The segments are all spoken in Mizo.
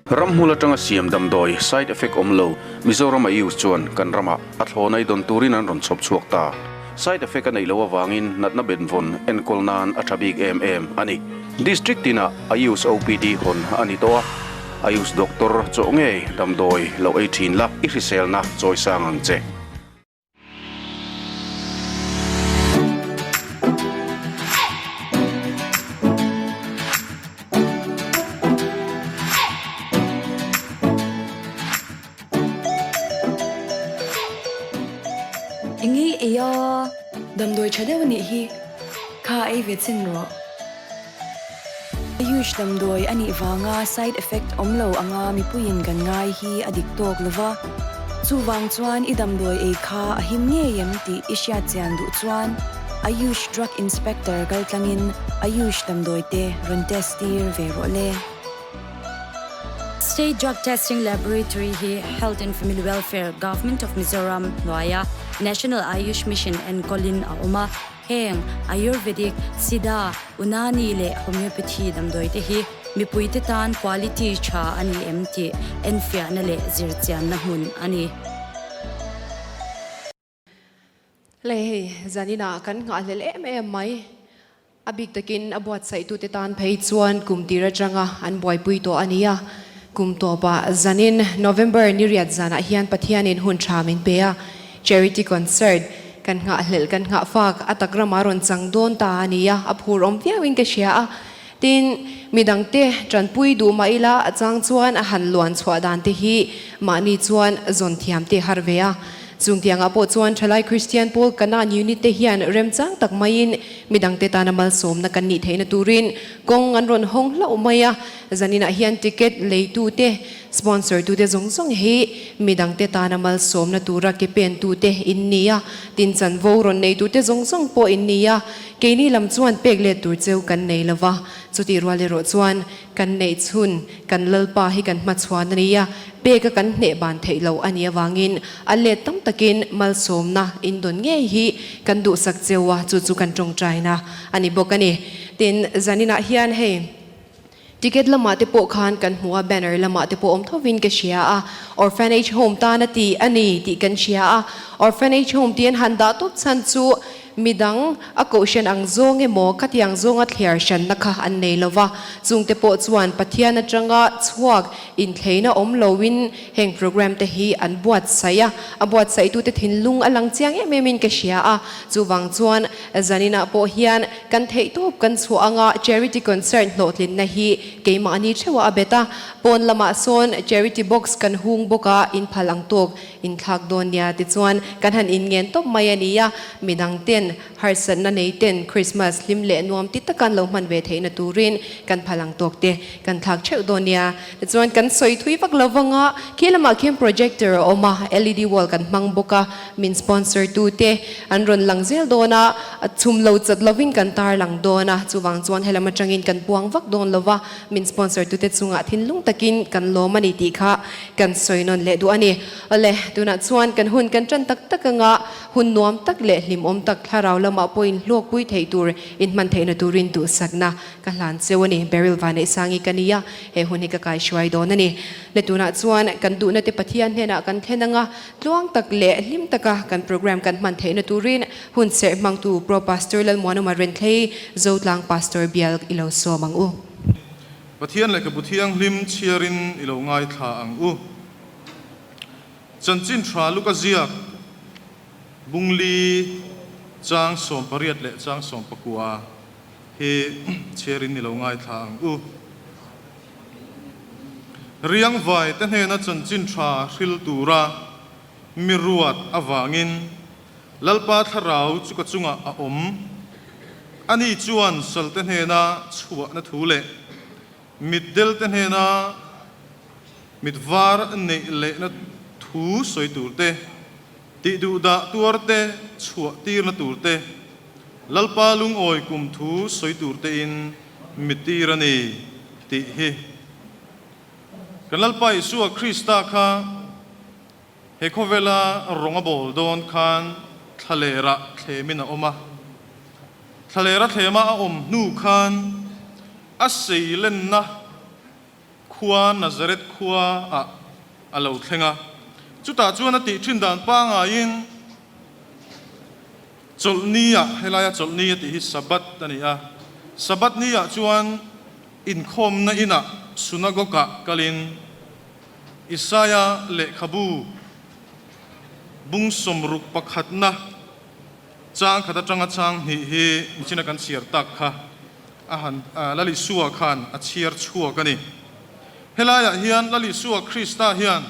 Ramhmul atanga siam damdawi, side effect awm lo, Mizoram a use chuan kan ramah a thlawna i dawn turin an rawn chhawp chhuak ta. Side effect a neih loh avangin natna benvawn enkawl nan a tha bik em em a ni. District tinah a use OPD hawn a ni tawh a, a use doctor chawh ngei damdawi lo ei thin la i hriselna chawisang ang che. Enge ei a? Damdawi tha deuh anih hi. Kha ei ve chin rawh. Ayush damdawi a nih vanga side effect awm lo anga mipuiin kan ngai hi a dik tawk lo va. Chuvang chuan i damdawi ei kha a him ngei em tih i hriat chian duh chuan Ayush Drug Inspector kaltlangin Ayush damdawi te rawn test tir ve rawh le. State Drug Testing Laboratory hi Health and Family Welfare, Government of Mizoram hnuaia National Ayush Mission enkawlin a awm a. Heng Ayurvedic, Siddha, Unani leh Homeopathy damdawi te hi mipuite tan quality tha a ni em tih enfiahna leh zirchianna hmun a ni. Le hei, zaninah kan nghahhlelh em em mai. A bik takin a buatsaihtute tan phei chuan kum tir atanga an buaipui tawh a ni a. Kum tawpah zanin November ni riat zanah hian Pathianin hun tha min pe a, Charity Concert kan nghahhlelh kan nghahfak a tak ramah rawn chang dawn ta a ni a, a phur awm viauin ka hria a. Tin, midangte tanpui duh mah ila a chang chuan a han luan chhuah dan te hi mahni chuan zawn thiam te har ve a. Chung tiangah pawh chuan thalai Kristian pawl Kanan unit te hian remchang tak maiin midangte tana malsawmna kan nih theihna turin kawng an rawn hawng hlauh mai a. Zaninah hian ticket leitute, sponsor tute zawng zawng hi midangte tana malsawmna tura ke pentute in ni a, tin chanvo rawn neitute zawng zawng pawh in ni a, keini lam chuan pek let tur cheu kan nei lo va, chutih rual erawh chuan kan neih chhun kan Lalpa hi kan hmachhuan a ni a, peka kan hneh ban theih lo a nih avangin a let tam takin malsawmna in dawn ngei hi kan duhsak cheu a, chu chu kan tawngtaina a ni bawk a ni. Tin, zaninah hian hei. Ticket lamah te pawh khan kan hmu a, banner lamah te pawh awm thovin ka hria a, Orphanage Home tan a ti a ni tih kan hria a, Orphanage Home tih an han dah tawp chhan chu midang a kohhran ang zawng emaw khatiang zawnga thliar hranna kha an nei lo va, chungte pawh chuan Pathian atanga chhuak inthleina awm loin heng program te hi an buatsaih a, a buatsaihtute thinlung a lang chiang em emin ka hria a, chuvang chuan Zaninah pawh hian kan theihtawp kan chhuah anga charity concert hlawhtlinna hi keimahni theuhah a bet a, pawn lamah sawn charity box kan hung bawk a, in phal ang tawk in thlak dawn nia tichuan kan han inngen tawp mai a ni a, midang ten harsatna nei ten Christmas hlim leh nuam ti taka an lo hman ve theihna turin kan phal ang tawk te kan thlak theuh dawn nia. Tichuan kan sawi thui vak lo vang a, khi lamah khian projector a awm a, LED wall kan hmang bawk a, min sponsor tu te an rawn lang zel dawn a, chhum lo chat lovin kan tar lang dawn a, chuvang chuan helam atangin kan puang vak dawn lo va, min sponsor tu te chungah thinlung takin kan lawm a ni tih kha kan sawi nawn leh duh a ni. Awle, tunah chuan kan hun kan tan tak tak anga hun nuam tak leh hlimawm tak thlarau lamah pawhin hlawkpui theih tur inhman theihna turin duhsakna Ka hlan cheu a ni, Beryl Vanneihsangi ka ni a, he hun hi ka kaihruai dawn a ni. Le tunah chuan kan duhna te Pathian hnenah kan thlen anga, tluang tak leh hlim taka kan program kan hman theihna turin hun serh hmangtu Pro Pastor Lalmuanawma Renthlei, Zotlang Pastor bial i lo sawm ang u. Pathian lehkhabu thianghlim chhiarin i lo ngaithla ang u. Chanchin tha Luka ziak Bungli chang 18 leh chang 19. Hi chhiarin i lo ngaithla ang u. Riangvai te hnena chanchin tha hril tura mi ruat avangin Lalpa thlarau chu ka chungah a awm. Ani chuan salte hnena chhuahna thu leh mitdel te hnena mit var neih lehna thu sawi tur te, tihduhdah tuar te chhuah tirna tur te, Lalpa lungawi kum thu sawi tur tein mittir a ni tih hi. Kan Lalpa Isua Krista kha he khawvela rawng a bawl dawn khan thlalerah thlemin a awm a. Thlalera thlema a awm hnu khan a seilenna. khua Nazareth khua ah a lo thleng a. Chutah chuan a tih thin dan pangaiin Chawlhni ah, helaia Chawlhni a tih hi Sabbath a ni a, Sabbath ni ah chuan inkhawmna inah synagogue ah kalin Isaia lehkhabu bung 61 na chang khat atanga chang hnih hi nichina kan chhiar tak kha a han Lal Isua khan a chhiar chhuak a ni. Helaiah hian Lal Isua Krista hian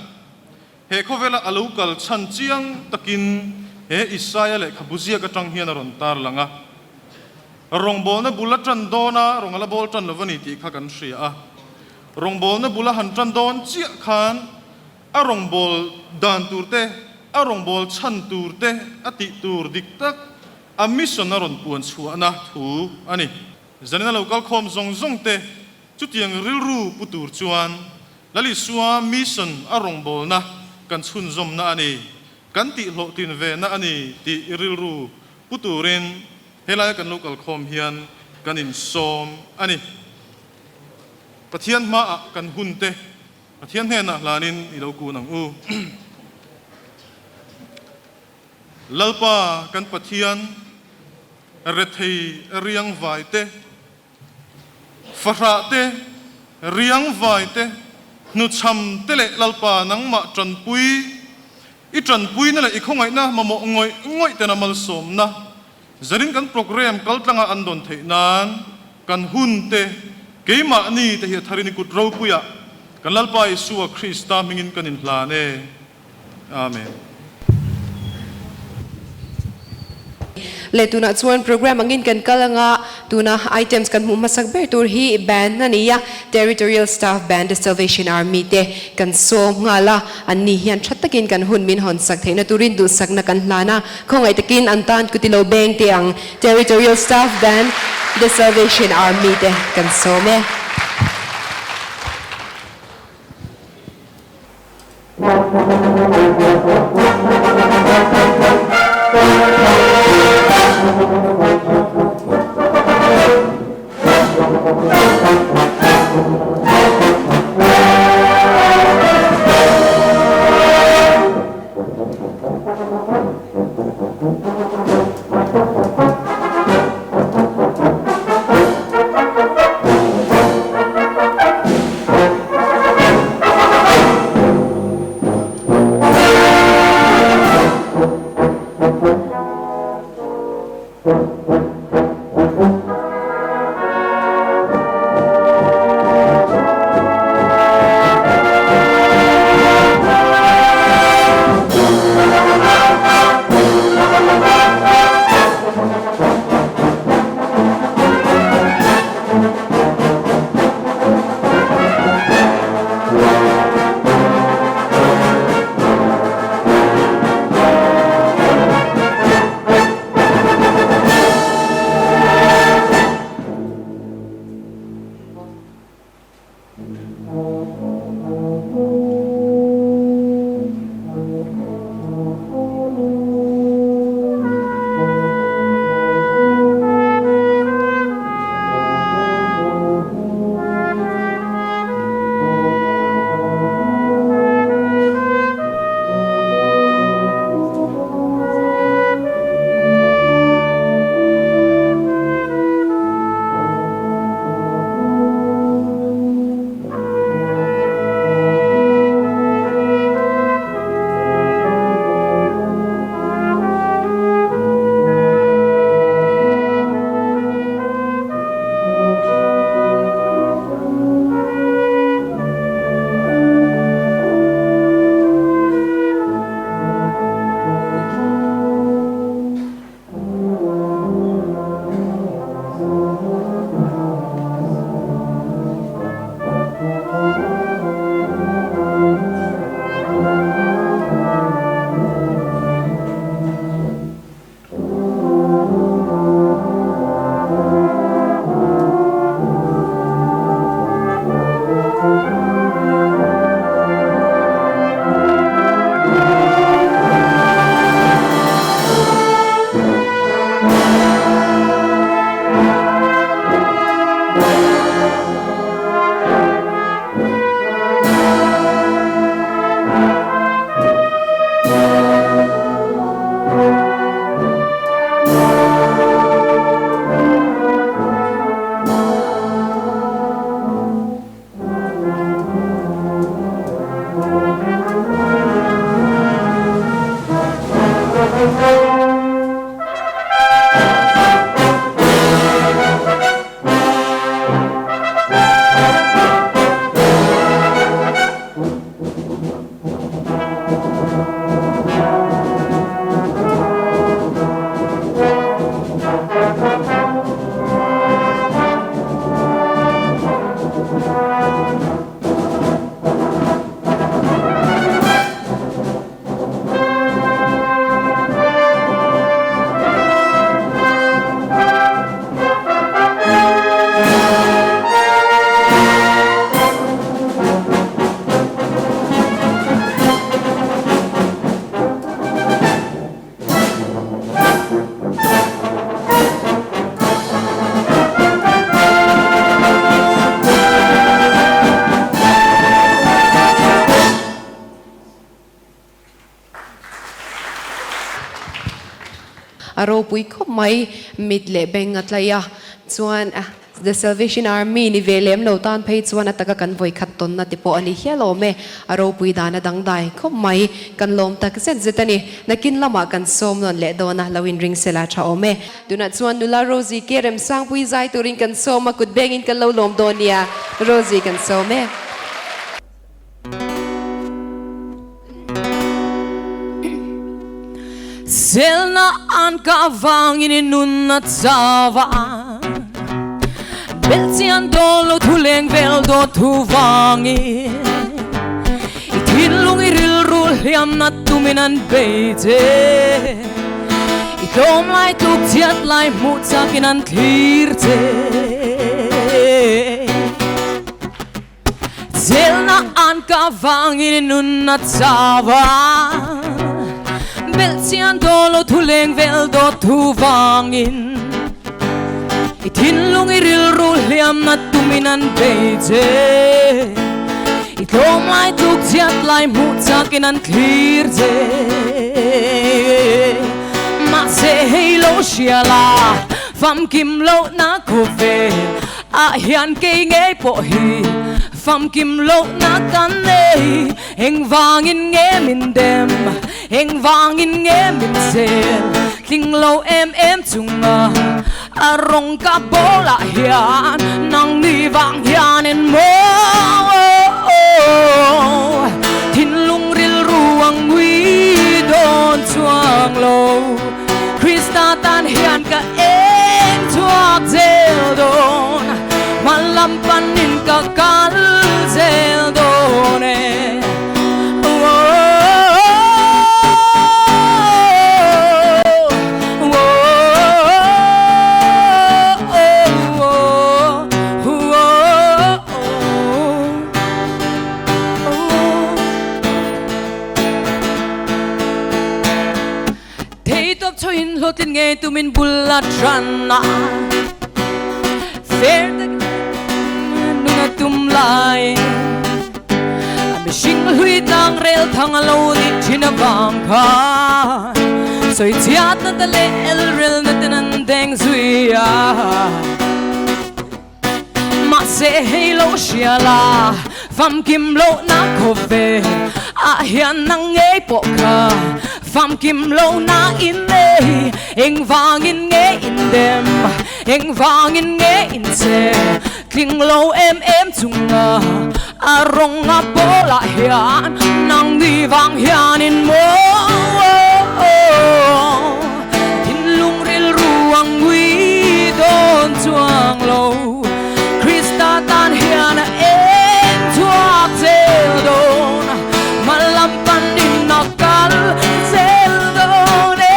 he khawvela a lo kal chhan chiang takin he Isaia lehkhabu ziak atang hian a rawn tarlang a. Rawngbawlna bul a tan dawn a, rawn a la bawl tan lo a ni tih kha kan hria a. Rawngbawlna bul a han tan dawn chiah khan a rawngbâwl dan tur te, a rawngbâwl chhan tur te, a tih tur dik tak, a mission a rawn puan chhuahna thu a ni. Zanina lo kal khawm zawng zawng te chutiang rilru pu tur chuan Lal Isua mission a rawngbâwlna kan chhunzawmna a ni, kan tih hlawhtlin vena a ni tih rilru pu turin helaia kan lo kal khawm hian kan insawm a ni. Pathian hmaah kan hun te Pathian hnenah hlanin i lo kun ang u. Lalpa kan Pathian, rethei riang vai te, fahrah te, riang vai te, hnuchham te leh Lalpa nangmah tanpui, i tanpuina leh i khawngaihna mamawh ngawih ngawih tena malsawmna Zanin kan program kaltlanga an dawn theih nan kan hun te, keimahni te hi a tharin i kut ropuiah kan Lalpa Isua Krista hmingin kan inhlan e. Amen. Le tunah chuan program angin kan kal anga tuna items kan hmuh hmasak ber tur hi band a ni a, Territorial Staff Band The Salvation Army te kan sawm nghal a, an ni hian tha takin kan hun min hawn sak theihna turin duhsakna kan hlan a. Khawngaih takin an tan kuti lo beng teh ang Territorial Staff Band The Salvation Army te kan sawm e. A ropui khawp mai, mit leh beng a tlaih a, chuan The Salvation Army ni ve lem lo tan phei chuan a taka kan vawikhat tawnna te pawh a ni hial awm e. A ropui dan a dangdai khawp mai. Kan lawm tak zet zet a ni. Nakin lamah kan sawm nawn leh dawn a, lo inring sela tha awm e. Tunah chuan nula Rosie ke Remsangpui zai turin kan sawm a, kut bengin kan lo lawm dawn nia. Rosie kan sawm e. Selna an ka vangin i nunna chava Belhchian dawn lo thu leng vel dawt thu vangin I thinlung i rilru hliamna tumin an bei che I tlawm lai tluk chhiat lai hmuh chakin an thlir che. Zelna an ka vangin i nunna chau a, Belhchian dawn lo thu leng vel dawt thu vangin I thinlung i rilru hliamna tumin an bei che. I tlawm lai tluk chhiat lai hmuh chakin an thlir che. Mahse hei lo hria la, famkim lohna khawvel Ah hian kei ngei pawh hi famkim lohna kan nei. Engvangin nge min dem, engvangin nge min sel. Tling lo em em chunga a rawng ka bawlah hian nangni vang hian en maw. Thinlung rilru a ngui dawn chuang lo. Krista tan hian ka eng chhuak zel dawn, hmalam panin ka kal zel dawn e. Theitawp chhoin hlawhtlin ngei tumin bul a tan a, fair takin nun a tum lai. A mihring hlui tlang rel thang a lo ni thin avang khan sawi chhiatna te leh elrelna ten an deng zui a. Mahse hei lo hria la, famkim lohna khawvel ah hian nang ngei pawh kha famkim lohna in nei. Engvangin nge in dem, engvangin nge in che, tling lo em em chunga a rawng a pawlah hian nang ni vang hian in maw. Thinlung rilru a ngui dawn chuang lo, Krista tan hian a eng chhuak zel dawn, hmalam panin a kal zel dawn e.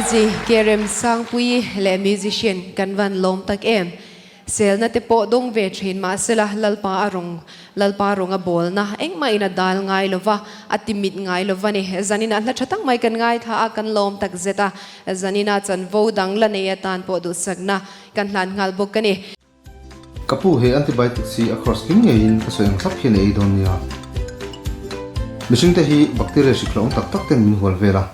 Mercy Kerem Sangpuii leh musician kan van lawm tak em. Selna te pawh dawng ve thin mahsela Lalpa a rawng Lalpa rawng a bawlna engmah in a dal ngai lova a ti mit ngai lova ni. Zanin ah hla tha tak mai kan ngaithla a kan lawm tak zet a. Zanin ah chanvo dang la nei atan pawh duhsakna kan hlan nghal bawk a ni. Ka pu he antibiotics hi a course kim ngeiin ka sawi ang thlap hian a ei dawn nia. Mihringte hi bacteria hrik hlauhawm tak tak ten min hual vel a,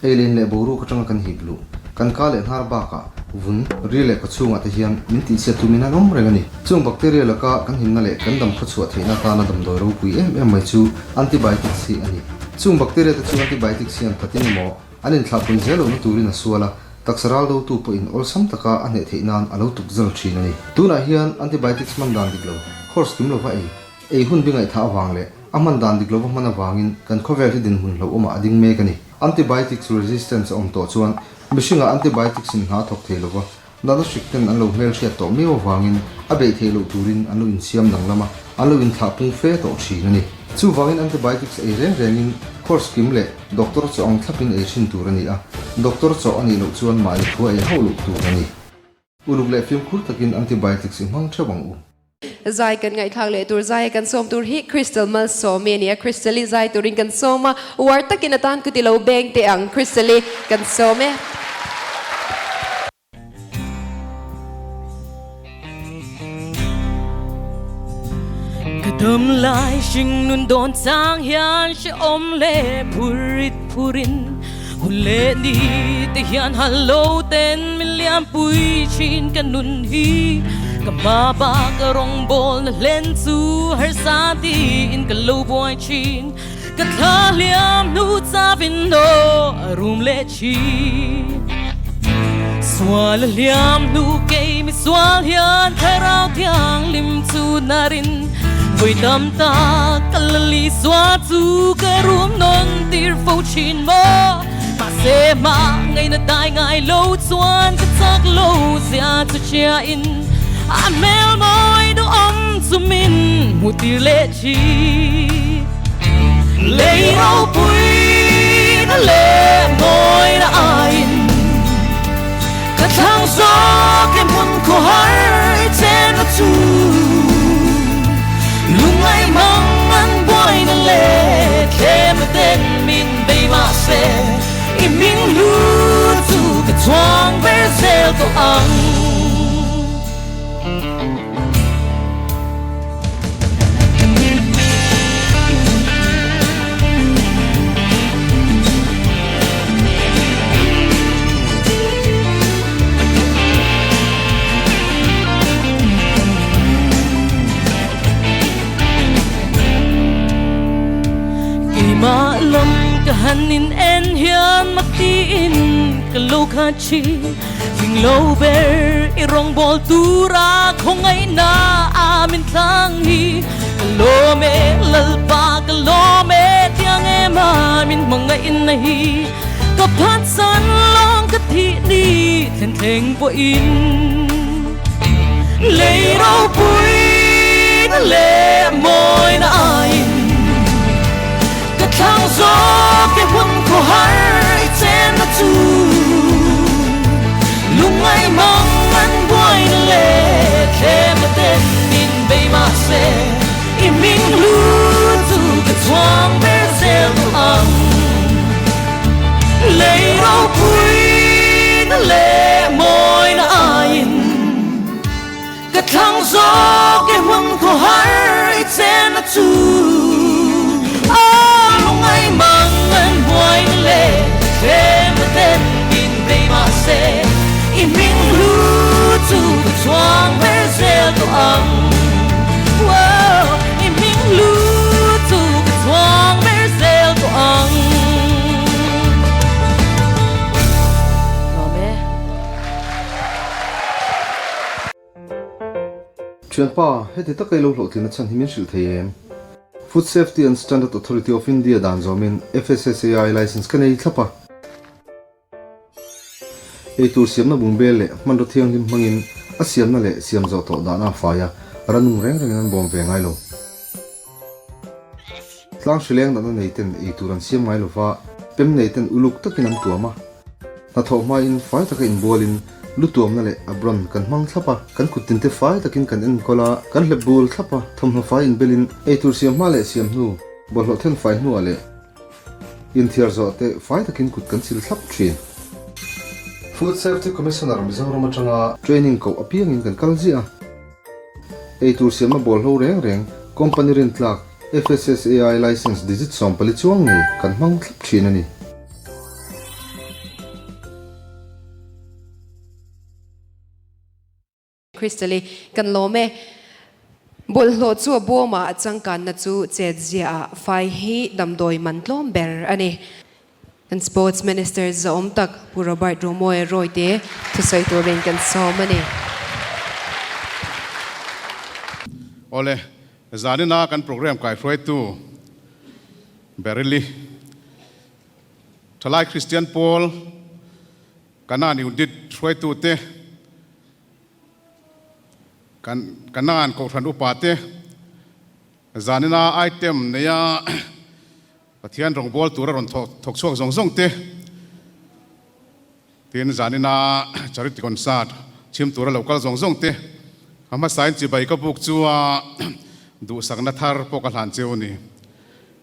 ei len leh boruak atanga kan hip luh, kan ka leh hnar bakah vun, ri leh kawchhungah te hian min tihchhiat tumin an awm reng a ni. Chung bacteria laka kan himna leh kan dam khawchhuah theihna atana damdawi ropui em em mai chu antibiotics hi a ni. Chung bacteria te chu antibiotics hian thatin emaw an inthlahpun zel lohna turin a sual a, Taksa ral dotu pawhin awlsam taka a hneh theih nan a lo tuk zal thin a ni. Tunah hian antibiotics hman dan dik lo, course kim lova ei, ei hun bi ngaihthah avang leh a hman dan dik lova hman avangin kan khawvel hi dinhmun hlauhawmah a ding mek a ni. Antibiotics resistance a awm tawh chuan mihringah antibiotics in hna a thawk thei lova, natna hrik ten an lo hmelhriat tawh miau avangin a beih theih loh turin an lo insiam danglam a, an lo inthlah pung fe tawh thin a ni. Chuvangin antibiotics ei reng rengin course kim leh Doctor chaw ang thlapin ei thin tur a ni a, doctor chaw a nih loh chuan mahni thu a ei hauh loh tur a ni. Uluk leh fimkhur takin antibiotics i hmang theuh ang u. Zai kan ngaihthlak leh tur zai a kan sawm tur hi Crystal Malsawmi a ni a, Crystal i zai turin kan sawm a, uar takin a tan kuti lo beng teh ang Crystal i kan sawm e. Ka dam lai hring nun dawn chang hian hrehawm leh phurit phurin hun leh ni te hian hal lo ten min liam pui thin ka nun hi ka hma bak a rawngbawl na hlen chu harsa tiin ka lo buai thin ka thla hliam hnu chavin aw a rum leh thin. Sual a hliam hnu kei mi sual hian thlarau thianghlim chu narin vawi tam tak ka la li sua chu ka rum nawn tir fo thin maw mahse hma ngaihna dai ngai lo chuan ka chak lo zia chu hria in a hmel mawi duhawm chu min hmu tir leh thin. Lei ropui na leh mawi na aiin ka thlang zawk e hmun khawhar i chen a chu lungngai mang an buaina leh thlem a ten min bei mahse i hming hlu chu ka chuang ber zel tawh ang. Keimah lam ka han in en hian mak tiin ka lo kha chi Thing lo ber i rawngbawl tura khawngaihna a min thlang hi ka lawm e Lalpa ka lawm e tiang em a min hmangaihna hi ka phatsan lawng ka thih ni thlen thleng pawhin lei ropui na leh mawina aiin Ka thlang zawk e hun khawhar i chenna chu Lungngai mang an buaina leh thlem a ten min bei mahse I hming hlu chu ka chhuang ber zel duh ang Lei ropui na leh mawina aiin Ka thlang zawk e hun khawhar i chenna chu A lungngai mang an buaina leh thlem a ten min bei mahse I hming hlu chu ka chhuang ber zel tawh ang Wow I hming hlu chu ka chhuang ber zel tawh ang Nuam e. Thianpa, heti taka i lo hlawhtlin a chhan hi min hrilh thei em? Food Safety and Standard Authority of India dan zawmin FSSAI license ka nei thlap a. Eitur siamna bungbel leh hmanraw thianghlim hmangin a siamna leh siam zawh tawh dahna a fai a, ranung reng rengin an bawm ve ngai lo. Tlang hrileng natna nei ten eitur an siam ngai lova, pem nei ten uluk takin an tuam a. Hnathawh hmain fai taka inbualin lu tuamna leh apron kan hmang thlap a, kan kut tinte fai takin kan enkawl a, kan hlep bul thlap a, thawmhnaw fai inbelin eitur siam hma leh siam hnu, bawlhhlawh then fai hnuah leh inthiar zawh te fai takin kut kan sil thlap thin. Food Safety Commissioner Mizoram atanga training koh apiangin kan kal ziah a. Eitur siamna bawlhlo reng reng company rintlak FSSAI license digit 14 chuang ngei kan hmang thlap thin a ni. Crystal-i kan lawm e. Bawlhhlawh chu a bawmah changkanna chu chet ziaah fai hi damdawi man tlawm ber a ni. Kan Sports Minister zahawm tak Pu Robert Romawia Royte thusawi turin kan sawm a ni. Awle, zanina kan program kaihruaitu Beryl-i, Thalai Kristian Pawl Kanan Unit hruaitute, Kanan Kohhran Upate, zanina item neia Pathian rawngbâwl tûra rawn thawk chhuak zawng zawng te, tin zanina Charity Concert chhim tûra lo kal zawng zawng te, a hmasain chibai ka buk chu a duhsakna thar pawh ka hlan cheu a ni.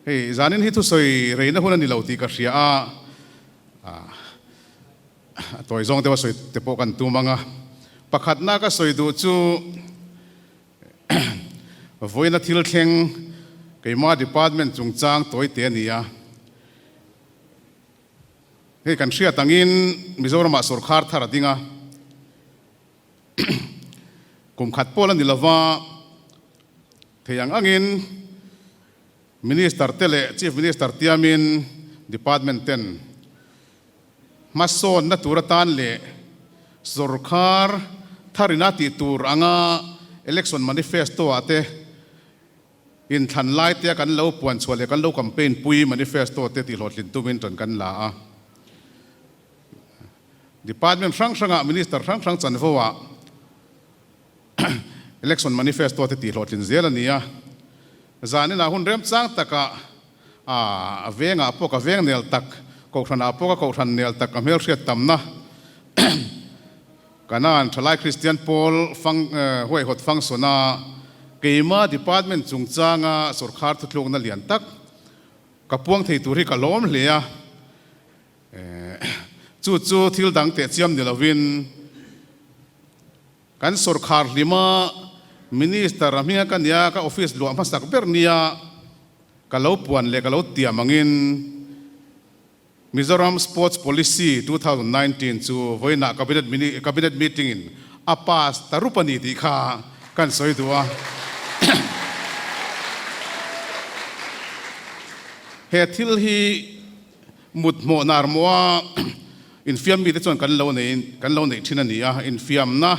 Hei, zanin hi thusawi reina hun a ni lo tih ka hria a, a tawi zawng deuha sawi te pawh kan tum ang a. Pakhatna ka sawi duh chu, Vawiina thil thleng keimah department chungchang tawite a ni a. Hei kan hriat angin Mizoramah sawrkhar thar a ding a. Kum khat pawh la ni lova thei ang angin Minister te leh Chief Minister tiamin department ten Hmasawnna tur atan leh sawrkhar tharina tih tur anga election manifesto ah te inthlan lai te a kan lo puan chhuah leh kan lo campaign pui manifesto te tihhlawhtlin tumin tan kan la a. Department hrang hrangah minister hrang hrang chanvo ah election manifesto te tihhlawhtlin zel a ni a. Zaninah hun remchang takah A vengah pawh ka veng nel tak, kohhranah pawh ka kohhran nel tak ka hmelhriat tamna Kanan Thalai Kristian Pawl fang huaihawt function a keima department chungchanga sawrkhar thutlukna lian tak ka puang thei tur hi ka lawm hle a. Chu chu thil dang teh chiam ni lovin Kan sawrkhar hlima Minister a hminga ka nia ka office luah hmasak ber nia ka lo puan leh ka lo tiam angin Mizoram Sports Policy 2019 chu vawiinah Cabinet Cabinet meeting in a pass ta rup a ni tih kha kan sawi duh a. He thil hi Mut hmawh nar maw a infiam mite chuan kan lo nei kan lo neih thin a ni a, infiamna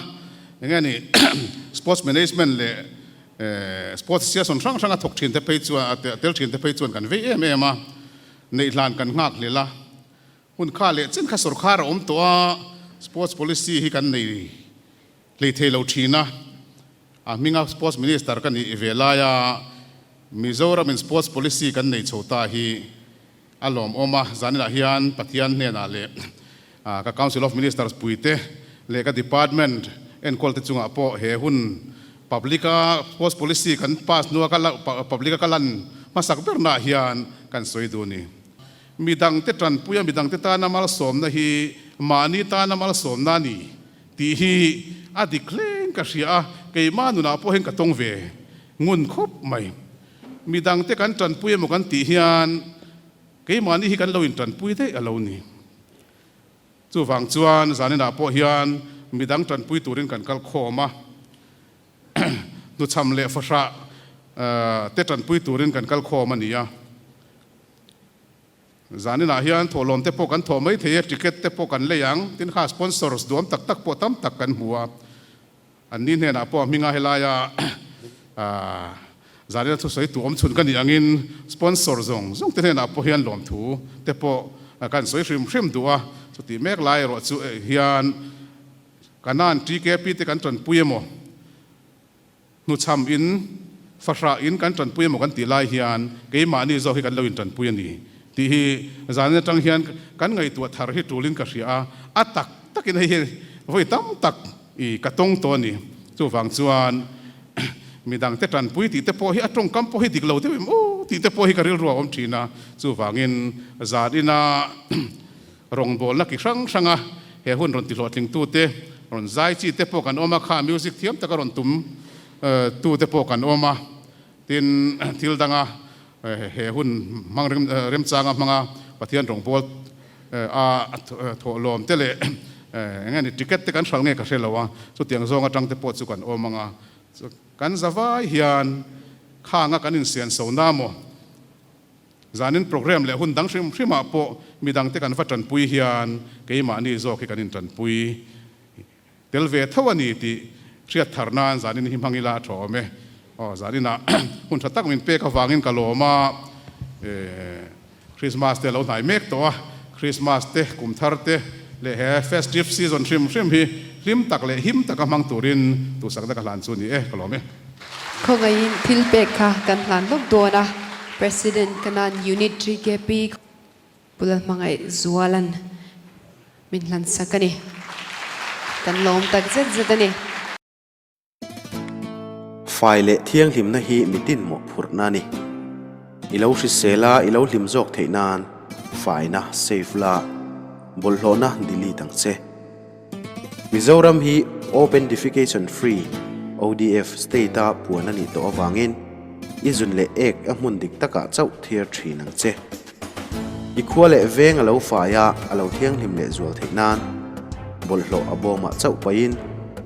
eng nge ni sports management leh sports association hrang hrang a thawk thin te phei chuan a tel thin te phei chuan kan vei em em a, neih hlan kan nghak hlel a, hun kha leh chen kha sawrkhar a awm tawh a, sports policy hi kan nei hlei thei lo thin a, a hminga sports minister ka nih ve laia Mizoram in sports policy kan nei chho ta hi A lawmawm a, zaninah hian Pathian hnenah leh ka Council of Ministers puite leh ka Department enkawlte chungah pawh he hun public-a Sports Policy kan pass hnua ka public-a ka lan hmasak bernaah hian kan sawi duh a ni. Midangte tanpuia midangte tana malsawmna hi mahni tana malsawmna a ni tih hi a dik hleng ka hria a, keimah nunah pawh hian ka tawng ve ngun khawp mai. Midangte kan tanpui emaw kan tih hian keimahni hi kan lo intanpui daih a lo ni. Chuvang chuan zaninah pawh hian midang tanpui turin kan kal khawm a, hnuchham leh fahrah te tanpui turin kan kal khawm a ni a. Zaninah hian thawhlawm te pawh kan thawh mai thei a, ticket te pawh kan lei ang, tin kha sponsors duam tak tak pawh tam tak kan hmu a. An ni hnenah pawh a hminga helaia Zarina thusawi tu awm chhun ka nih angin sponsor zawng zawng te hnenah pawh hian lawmthu te pawh kan sawi hrim hrim duh a, chutih mek lai erawh chu hian Kanan TKP te kan tanpui emaw, hnuchham in, fahrah in kan tanpui emaw kan tih lai hian keimahni zawk hi kan lo intanpui a ni. Tih hi zanin atang hian kan ngaihtuah thar hi tulin ka hria a, a tak takin hei hi vawi tam tak i ka tawng tawh a ni. Chuvang chuan midangte tanpui tih te pawh hi a tawngkam pawh hi dik lo deuh em aw tih te pawh hi ka rilru a awm thin a. Chuvangin zanina rawngbawlna ki hrang hranga he hun rawn tihlawhtlingtute, rawn zai chi te pawh kan awm a, kha music thiam taka rawn tum tute pawh kan awm a. Tin, thil danga he hun hmang remchanga hmanga Pathian rawngbâwl a thawhlawm te leh eng nge ni ticket te kan hralh nge ka hre lo a, chutiang zawng atang te pawh chu kan awm ang a. Kan zavai hian khanga kan insianso na maw? Zanin program leh hun dang hrim hrimah pawh midangte kan va tanpui hian keimahni zawk hi kan intanpui. Tel ve tho a ni tih hriat thar nan zanin hi hmang ila a tha awm e. Aw zaninah hun tha tak min pek avangin ka lawm a, Christmas te a lo hnai mek tawh a, Christmas te, kum thar te leh he festive season hrim hrim hi hlim tak leh him taka hmang turin duhsakna ka hlan chu a ni e, ka lawm e. Khawngaihin thil pek kha kan hlan lawk dawn a, President Kanan Unit GKP. Pu Lalhmangaih Zualan min hlansak a ni. Kan lawm tak zet zet a ni. Fai leh thianghlimna hi mitin mawhphurhna a ni. I lo hrisel a, i lo hlim zawk theih nan faina save la, bawlhhlawhna delete ang che. Mizoram hi Open Defecation Free, ODF, state-a puan a nih tawh avangin i zun leh ek a hmun dik takah chauh thiar thin ang che. I khua leh veng a lo fai a, a lo thianghlim leh zual theih nan bawlhhlawh a bawmah chauh pahin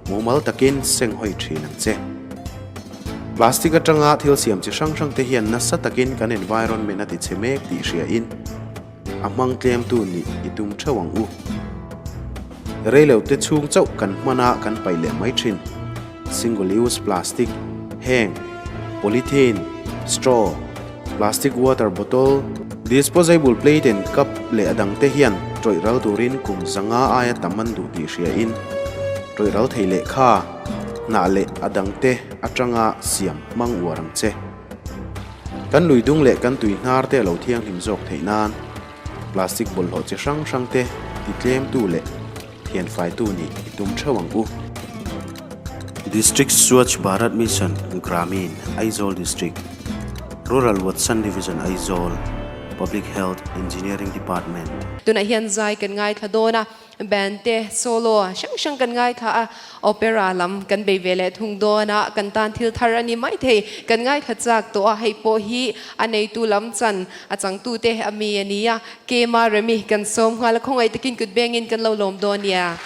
mumal takin seng hawi thin ang che. Plastic atanga thil siam chi hrang hrang te hian nasa takin kan environment a ti chhe mek tih hriain a hmang tlemtu nih i tum theuh ang u. Reilote chhung chauh kan hman a kan paih leh mai thin. Single use plastic, heng, polythene, straw, plastic water bottle, disposable plate and cup leh a dangte hian tawih ral turin kum zanga aia tam an duh tih hriain tawih ral thei lehkha, hnah leh a dangte atanga siam hmang uar ang che. Kan lui dung leh kan tui hnar te a lo thianghlim zawk theih nan plastic bawlhhlawh chi hrang hrang te ti tlemtu leh thianfaitu nih i tum theuh ang u. District Swachh Bharat Mission, Gramin, Aizawl District, Rural Watson Division Aizawl, Public Health Engineering Department. Tunah hian zai kan ngaithla dawn a, band te solo hrang hrang kan ngaithla a, opera lam kan bei ve leh thung dawn a, kan tan thil thar a ni maithei, kan ngaithla chak tawh a, hei pawh hi a neitu lam chan a changtute a mi a ni a, Kema Remi kan sawm nghal a, khawngaih takin kut bengin kan lo lawm dawn nia.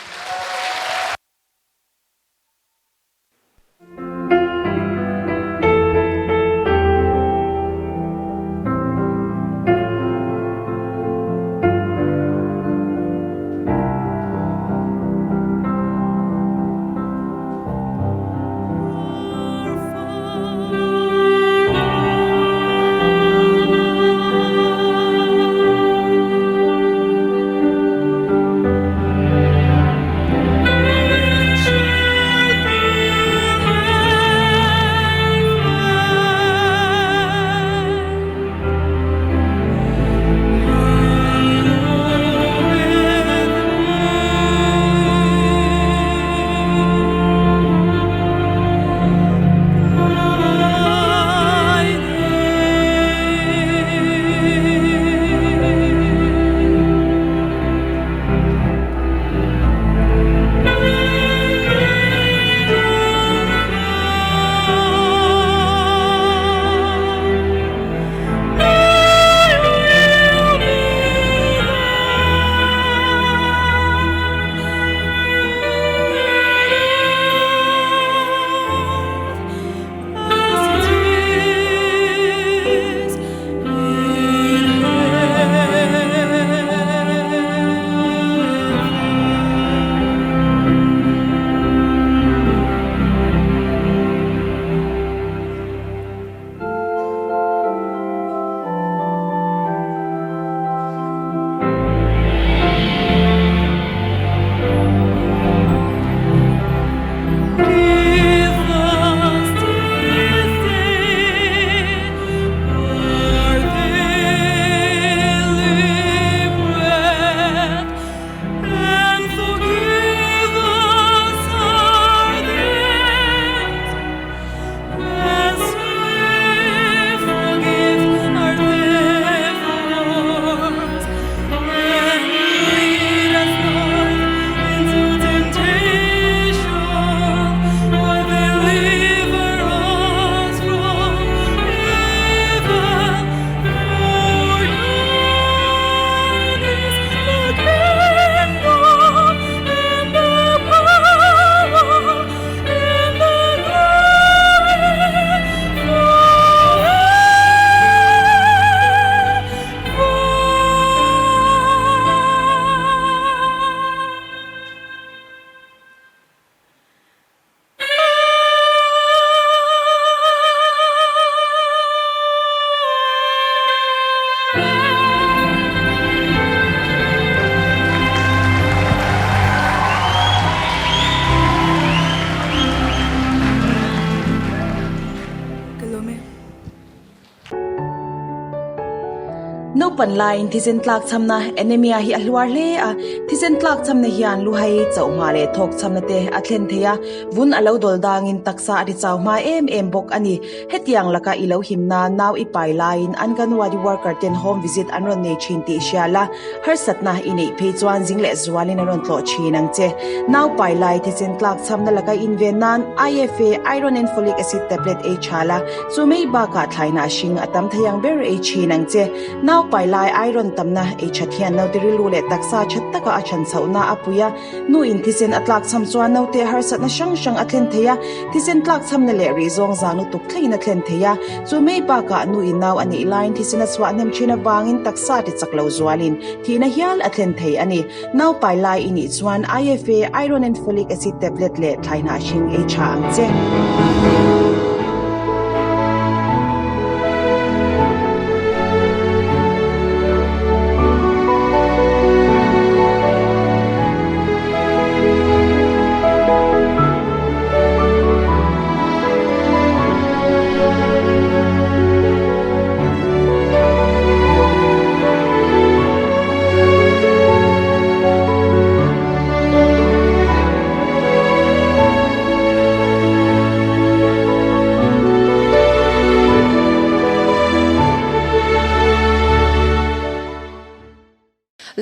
Naupan laiin thisen tlakchhamna, anemia, hi a hluar hle a, thisen tlakchhamna hian luhai, chauhma leh thawkchhamna te a thlen thei a, vun a lo dawl dangin taksa a ti chau hma em em bawk a ni. Hetiang laka i lo himna nau i pai laiin Anganwadi worker ten home visit an rawn nei thin tih hria la, harsatna i neih phei chuan zing leh zualin an rawn tlawh thin ang che. Nau pai lai thisen tlakchhamna laka inven nan IFA, Iron and Folic Acid tablet ei tha la, chu mai bakah thlaina a hring a tam thei ang ber ei thin ang che. Nau pai lai iron tamna ei that hian naute rilru leh taksa that taka a chhan chhohna a pui a, Nu in thisen a tlakchham chuan naute harsatna hrang hrang a thlen thei a, thisen tlakchhamna leh rih zawng zang lutuk thlengin a thlen thei a. Chu mai bakah nu in nau a neih laiin thisen a chhuah hnem thin avangin taksa ti chak lo zualin thihna hial a thlen thei a ni. Nau pai lai i nih chuan IFA, Iron and Folic Acid tablet leh thlaihnah hring ei tha ang che.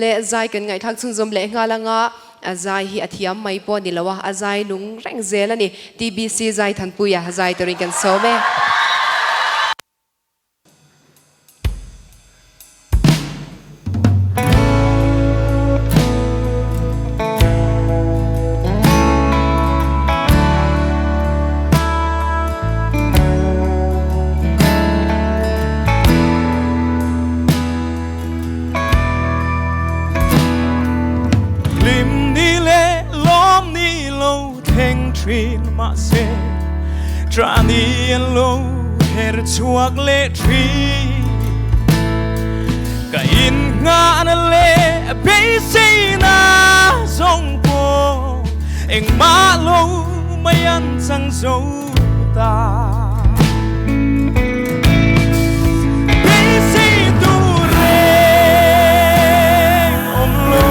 Le zai kan ngaihthlak chhunzawm leh nghal anga a zai hi a thiam mai pawh ni lo a, a zai nung reng zel a ni. TBC Zaithanpuia zai turin kan sawm e. Hlim ni leh lawm ni lo thleng thin mahse Tra ni an lo her chhuak leh thin Ka in nghahna leh beiseina zawng pawh engmah lo mai an chang zo ta. Beisei tur reng awm lo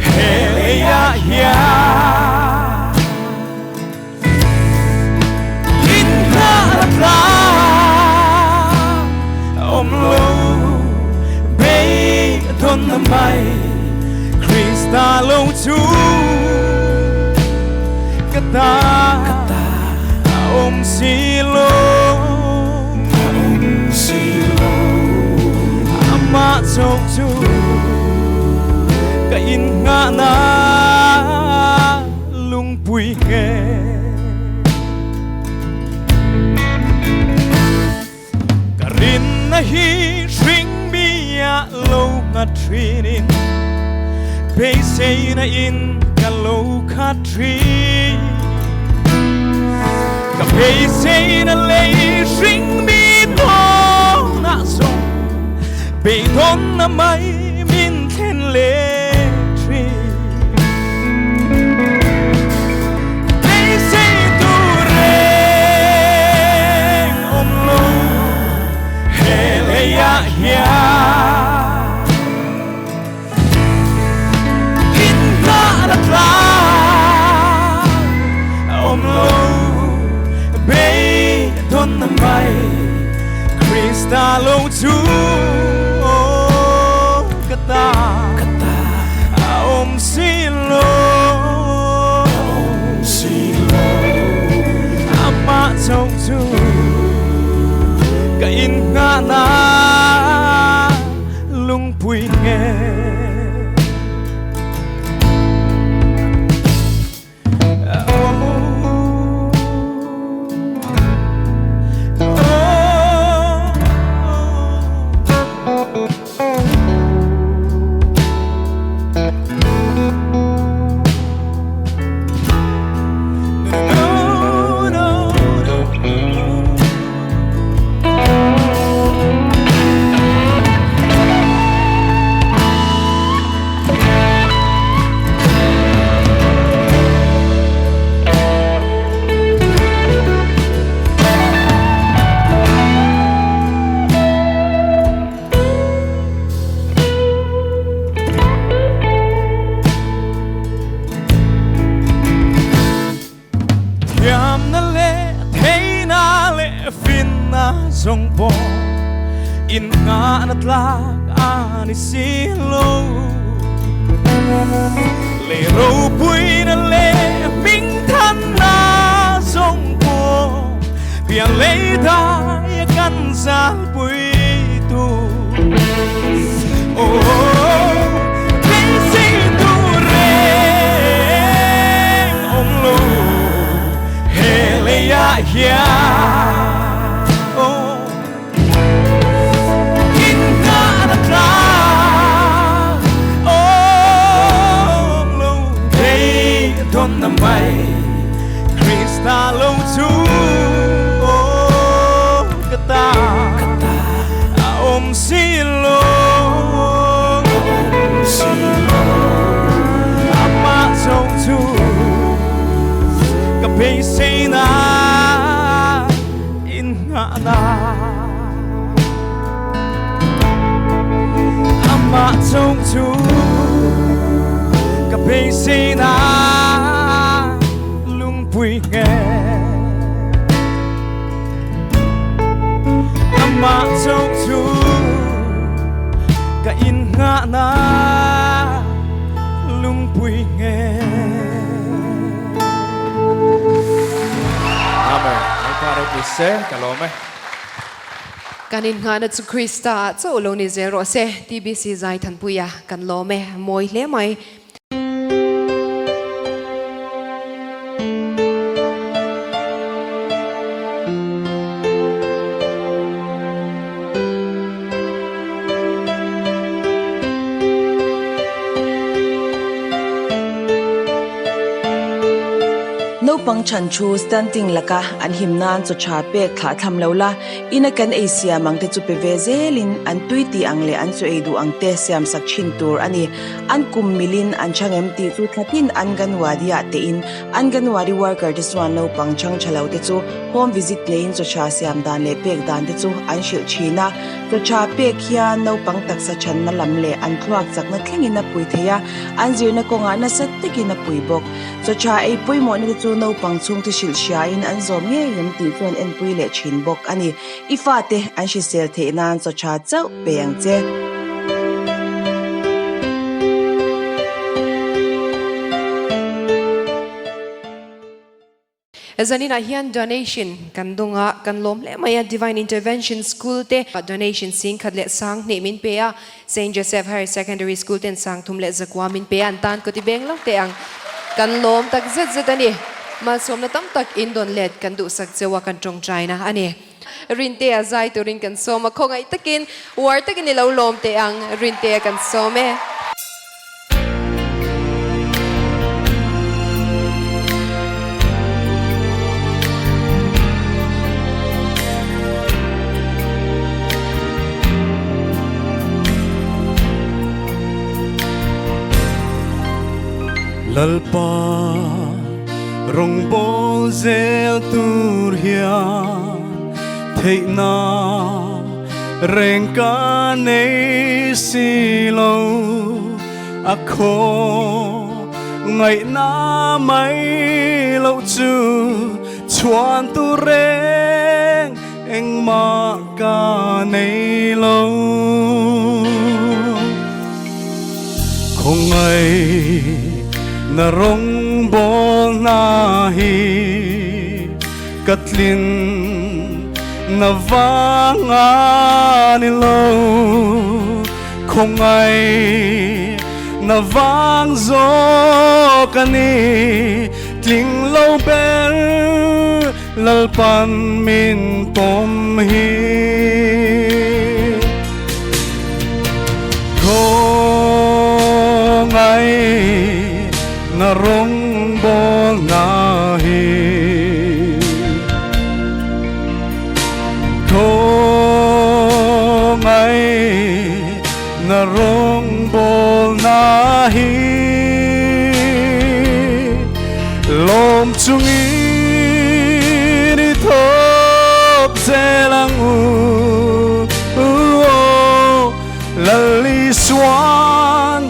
he leiah hian inhna tlang awm lo beidawnna mai Krista lo chu ka ta a awm si lo amah chauh chu ka innghahna lungpui nge. Ka rinna hi hring mi ah lo nghat thinin beiseina in ka lo khat thin. Ka beiseina lei hring mi tawnah zawng beidawnna mai min thlen leh thin. Beisei tur reng awm lo he leiah hian inhlan a tlang awm lo beidawnna mai Krista lo chu ka ta. A awm si lo amah chauh chu ka innghahna lungpui nge. zawng pawh in nghahna tlak a ni si lo. Lei ropuina leh hming thanna zawng pawh pian lei daia kan zalpui tur. Aw, beisei tur reng awm lo he leiah hian. Aw, inngahna tlak awm lo beidawnna mai Krista lo chu aw ka ta. A awm si lo, amah chauh chu ka beiseina innghahna. Amah chauh chu ka beiseina lungpui nghet. Amah chauh chu ka innghahna lungpui nghet. Amen. Lalpa ropui se, ka lawm e. Kan innghahna chu Krista ah chauh lo ni zel rawh se, TBC Zaithanpuia kan lawm e, mawi hle mai. Naupang chhan thu stunting laka an him nan chaw tha pek thlah tham lo la, ina kan ei siam ang te chu pe ve zelin an tui tih ang leh an chaw ei duh ang te siam sak thin tur a ni. An kum milin an chhang em tih chu thlatin Anganwadi-ah tein Anganwadi worker te chuan naupang chhang tha lo te chu home visit neiin chaw tha siam dan leh pek dan te chu an hrilh thin a. Chaw tha pek hian naupang taksa thanna lam leh an thluak chakna thlengin a pui thei a, an zirna kawngah nasa takin a pui bawk. Chaw tha ei pawimawhna te chu naupang chhungte hrilh hriain an zawm ngei em tih chu an enpui leh thin bawk a ni. I fate an hrisel theih nan chaw tha chauh pe ang che. Zaninah hian donation kan dawng a, kan lawm hle mai a, Divine Intervention School te donation singkhat leh sanghnih min pe a, Saint Joseph Higher Secondary School ten sangthum leh zakua min pe a, an tan kawti beng lo teh ang. Kan lawm tak zet zet a ni. Malsawmna tam tak in dawn let kan duhsak cheu a, kan tawngtaina a ni. Rintea zai turin kan sawm a, khawngaih takin uar takin i lo lawm teh ang, Rintea kan sawm e. Lalpa rawngbawl zel tur hian theihna reng ka nei si lo a khaw ngaihna mai loh chu chhuan tur reng engmah ka nei lo. Khawngaih na rawngbawl hna hi ka tlin na vang a ni lo. Khawngaih na vang zawk a ni, tling lo ber Lalpan min pawm hi. Khawngaih na rawngbawl na hi. Khawngaih na rawngbawl na hi. Lawm chungin i thawk zel ang u, Lal Isuan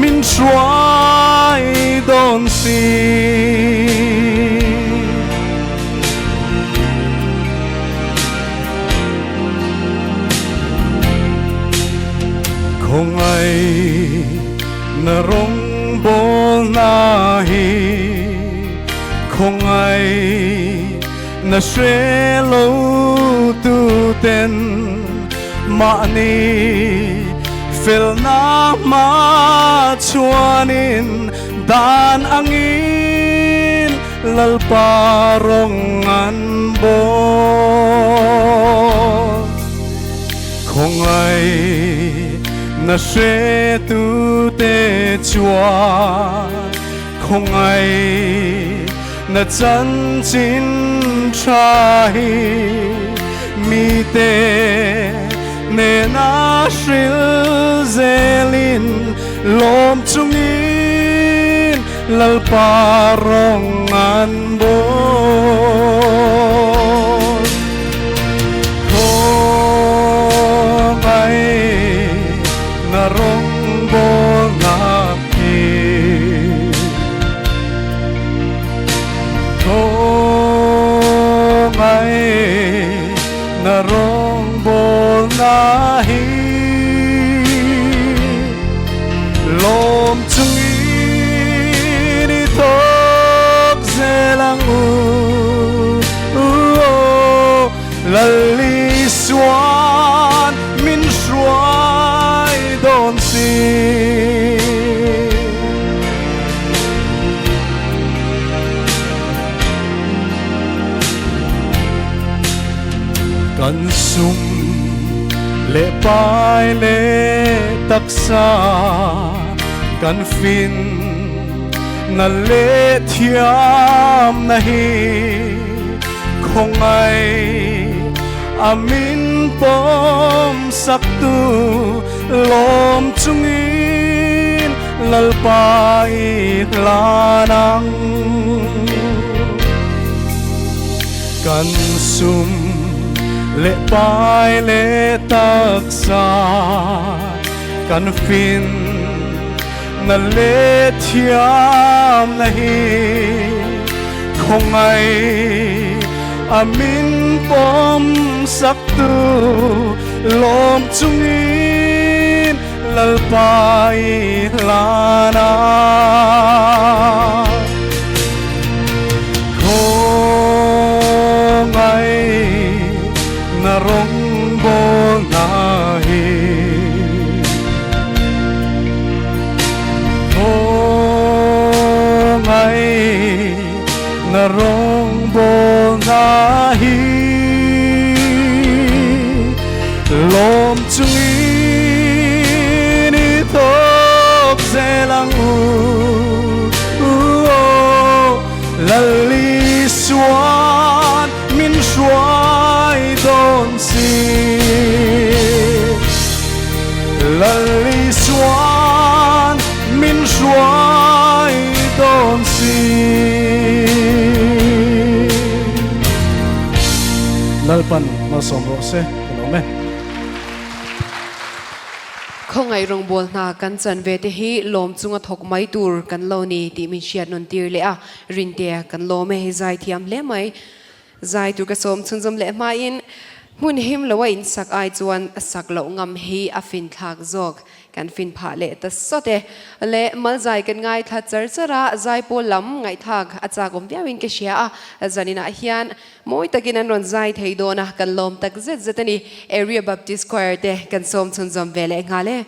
min hruai dawn si. Khongai na rong bol na hi khongai na shre lo tu ten ma ni fel na ma chuanin dan angin lalparong an bo khongai na she tu te chua khongai na chan chin tha hi mi te ne na hril zelin lom chungin lalparong an bo khongai na rong bol na hi khongai na rong bol na hi lom chungin i thok zelang u lali suan min hruai don si kan sum le pai le taksa kan fin na le thiam na hi khongai amin pom sak tu lom chungin lalpai lanang kan sum le pai le taksa kan fin na le thiam na hi khongai amin pom sak tu lom chungin lalpai lana khongai na rong bol na hi khongai na rong bol na hi lom chungin i thok zelang u lali suan min hruai don si lali suan min hruai don si Lalpan malsawm rawh se ka lo me. Khawngaih rawngbâwl hna kan chan ve te hi lawm chunga thawk mai tur kan lo ni tih min hriat nawn tir leh a, Rinte kan lawm e, zai thiam hle mai. Zai tur ka sawm chhunzawm leh hmain hmun him lo a insak ai chuan sak loh ngam hi a fin thlak zawk. Kan fin phah leh ta sawt e. Le Malzai kan ngaithla char char a, zai pawl lam ngaihthlak a chak awm viauin ka hria a, zaninah hian mawi takin an rawn zai thei dawn a, kan lawm tak zet zet a ni. Area Baptist Choir te kan sawm chhunzawm ve leh nghal e.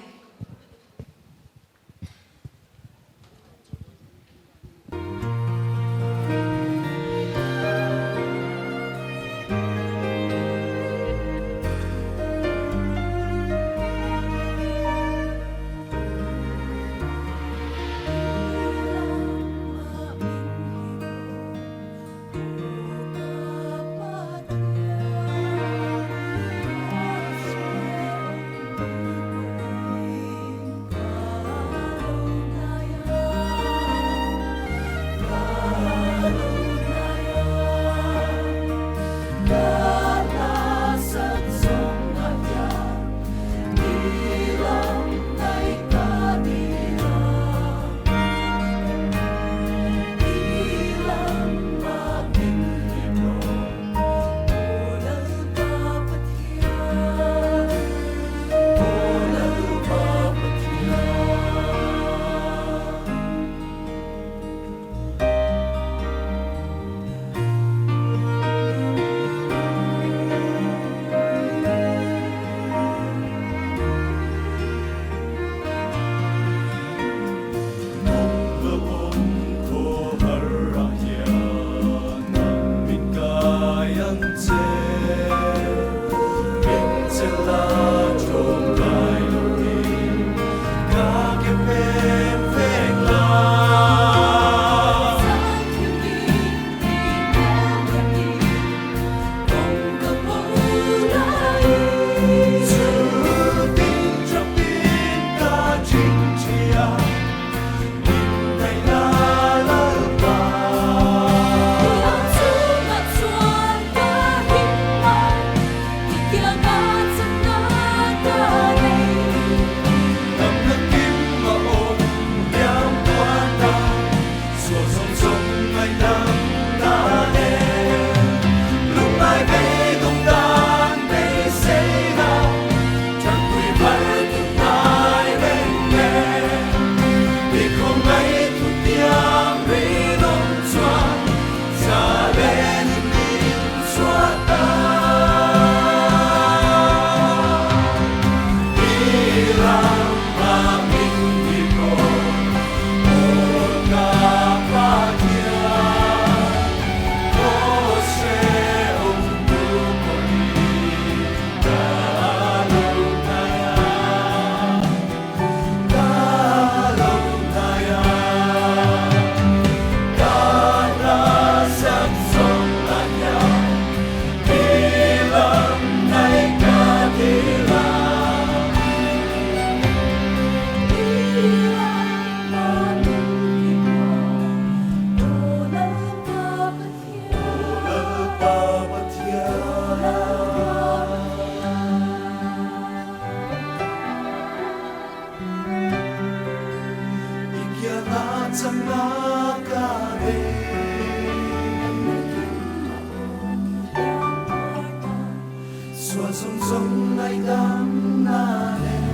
Sual zawng zawng ngaihdamna nen.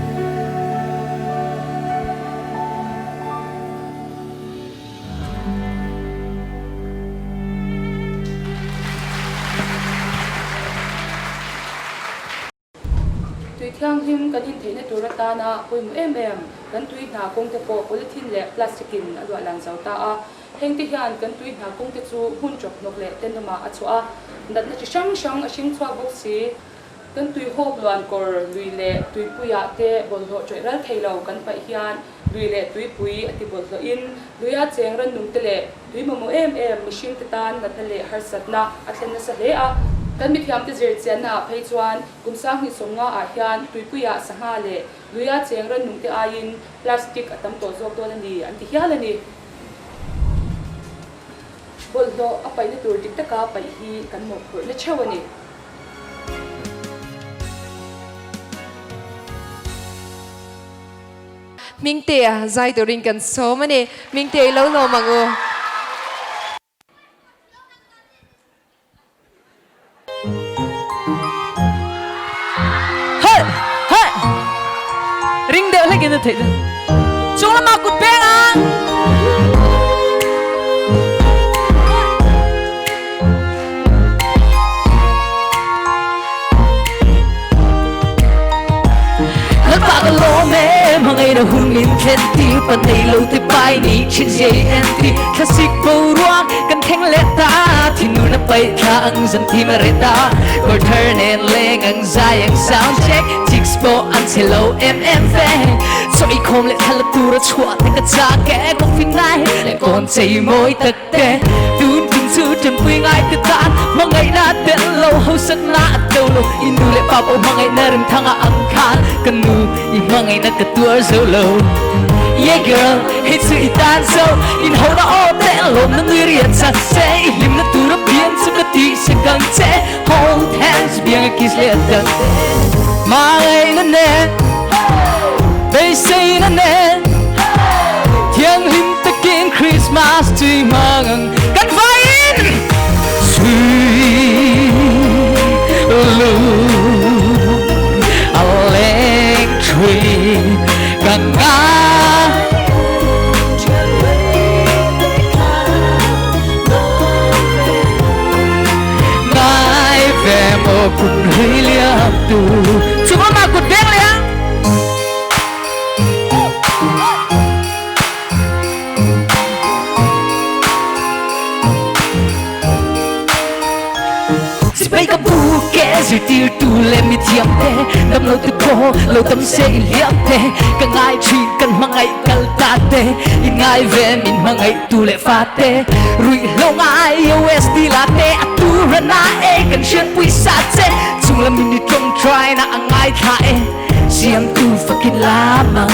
Tui thianghlim kan intheihna tur atana pawimawh em em kan tui hna kawngte pawh polythene leh plastic in a luah lan zo ta a. Hengte hian kan tui hna kawngte chu hmun chawphnawk leh tenawmah a chhuah a, natna chi hrang hrang a hring chhuak bawk si. Kan tui hawp luan kawr lui leh tuipuiah te bawlhhlawh ṭawih ral thei lo kan paih hian lui leh tuipui a ti bawlhhlawhin luia cheng rannungte leh tui mamawh em em mihringte tan natna leh harsatna a thlen nasa hle a. Kan mithiamte zir chiannaah phei chuan kum sanghnih sawmngaah hian tuipuiah sangha leh luia cheng rannungte aiin plastic a tam tawh zawk dawn a ni an ti hial a ni. Bawlhhlawh a paihna tur dik taka paih hi kan mawhphurhna theuh a ni. Hmingtea zai turin kan sawm a ni. Hmingtea i lo lawm ang u. Hey! Hey! Ring deuh hlekin a theih deuh. Chung lama kut peng ang! Lalpa ka lawm e, hmangaihna hun min thlen tir pa nei lo te pai ni thin zia i en ti thlasik boruak kan thleng leh ta thinur na paih thla ang zan thim a reh ta kawr thar nen leng ang zai ang sound check chicks pawh an chhe lo em em ve chaw eikhawm leh thla la tur a chhuah te ka chak e coffee nai leh kawn chei mawi tak te tun tum chu ṭanpui ngai te tan hmangaihna tel lo hausakna a to lo i nu leh pa pawh hmangaihna remthanga ang khan ka nu i hmangaihna ka tuar zo lo Yeah girl hei chu i tan zo in ho na aw te lawmna nui riat chak che i hlimna tur a pian chu ka tih sek ang che hold hands biang a kiss leh a dang te hmangaihna nen beiseina nen Thianghlim takin Christmas tui hmang ang kan vaiin Sui lung a leng thui ka ngai Ngai ve một kum hlui liam tu Chung lama kut beng leh ang. Sipai ka bu ke zirtirtu leh mithiam te dam lo te pawh lo tam se in hliam te ka ngai thin kan hmangaih kal ta te in ngai ve min hmangaih tu leh fa te ruihhlo ngai USD la te a tu rana e kan hriatpui sa che chunglam in i tawngtai na a ngaithla e. Siamtu fakin lamang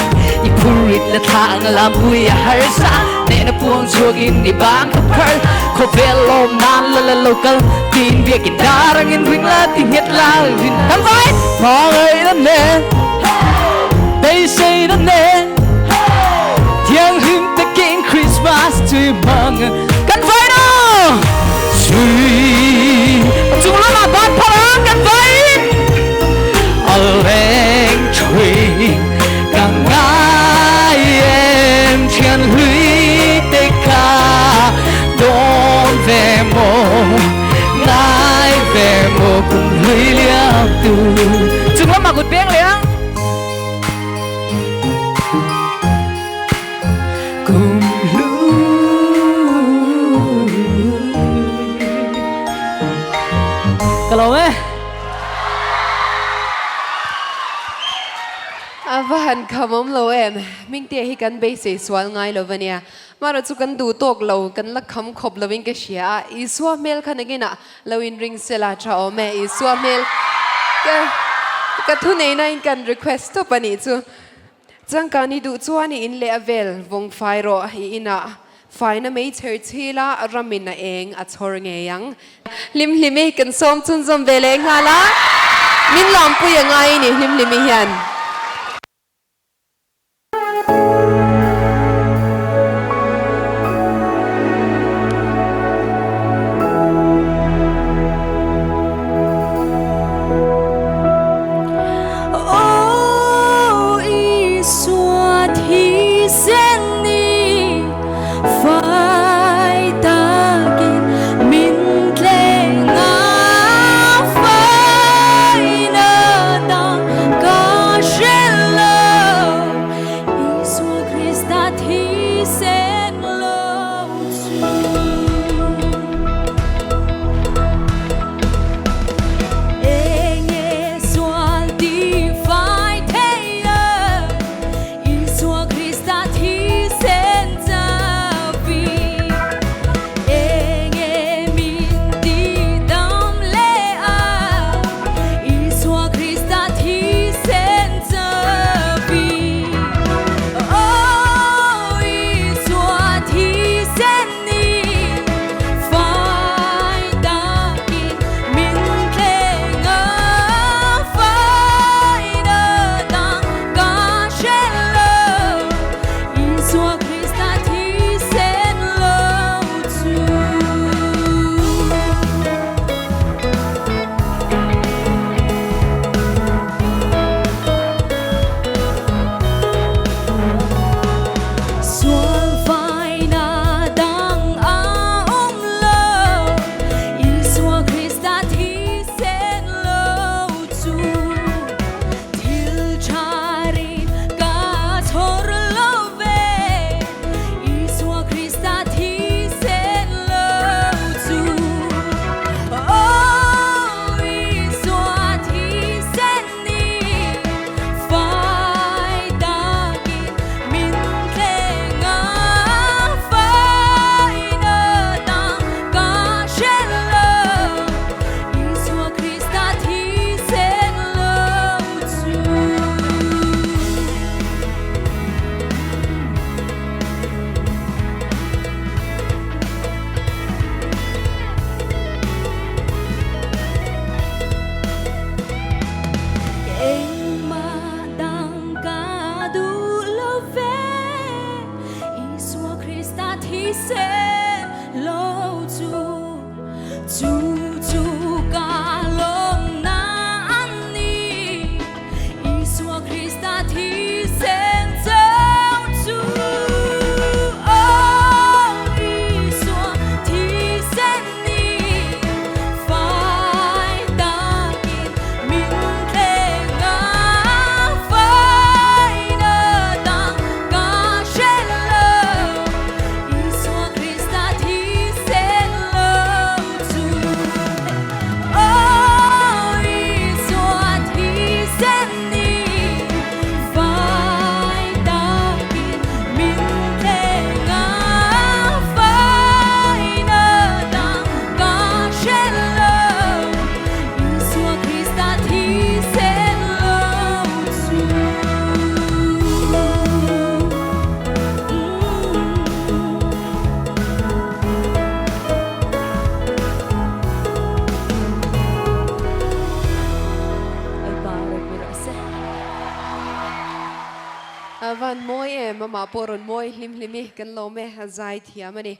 i phurit la thla ang lampui a harsa nehna puang chhuakin i bang ka phar khawvel lawm nan la la local tin biakin darangin ring la ti nghet la rin tam vai hmangaihna nen beiseina nen thianghlim takin Christmas tui hmang kan vai no Sui chung lamah ban phar ang kan vai A leng thui ka ngai em thian hlui te kha dawn ve maw ngai ve maw kum hlui liam tu Chung lamah kut beng leh ang. Kum hlu Ka lawm e. A va han kham awm lo em. Hmingtea hi kan beisei sual ngai lo va nia. Mahrawh chu kan duh tawk lo, kan la kham khawp lovin ka hria a. Isua hmel kha nakinah lo inring sela tha awm e. Isua hmel ka ka thuneihna in kan request tawp a nih chu. Changkan i duh chuan i in leh a vel vawng fai rawh, i inah faina mei chher chhil a, ramin a eng a chhawr ngei ang. Hlim hlim i kan sawm chhunzawm ve leh nghal a, min lawmpui a ngai i ni hlim hlim i hian. van mawi em amah pawh rawn mawi hlim hlim i kan lawm e a zai thiam a ni.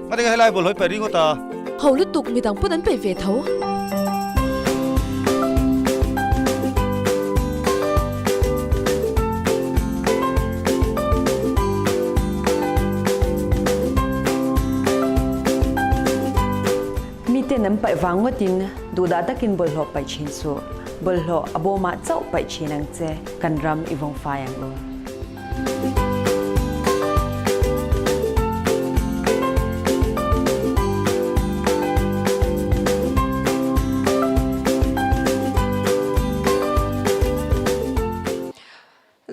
Ngatinge helai bawlhhlawh i paih ringawt a? Ho lutuk midang pawn an paih ve tho. Miten an paih vang ngawtin duhdah takin bawlhhlawh paih thin suh. Bawlhhlawh a bawmah chauh paih thin ang che, kan ram i vawng fai ang u.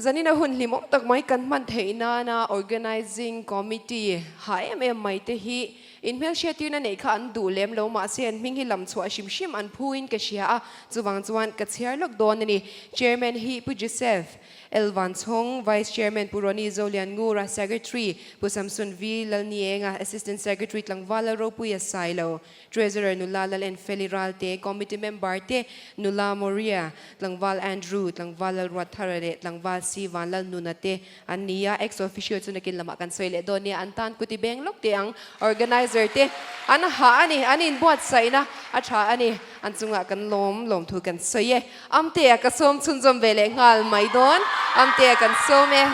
Zanina hun hlimawm tak mai kan hman theih nana Organising Committee ha em em mai te hi inhmelhriattirna neih kha an duh lem lo mahse an hming hi lam chhuah hrim hrim an phuin ka hria a, chuvang chuan ka chhiar lawk dawn a ni. Chairman hi Pu Joseph L Vanchhawng, Vice Chairman Pu Ronnie Zolian Ngura, Secretary Pu Samson V Lalnienga, Assistant Secretary Tlangval Lalropuia Sailo, Treasurer Nula Lalenfeli Ralte, Committee Member te Nula Moria, Tlangval Andrew, Tlangval Lalruatthara leh Tlangval Si Vanlalnuna te an ni a, Ex Officio chu nakin lamah kan sawi leh dawn nia, an tan kuti beng lawk teh ang, Organizer te an hah a ni, an inbuatsaihna a tha a ni, an chungah kan lawm lawm thu kan sawi e. Amtea ka sawm chhunzawm ve leh nghal mai dawn, Amtea kan sawm e.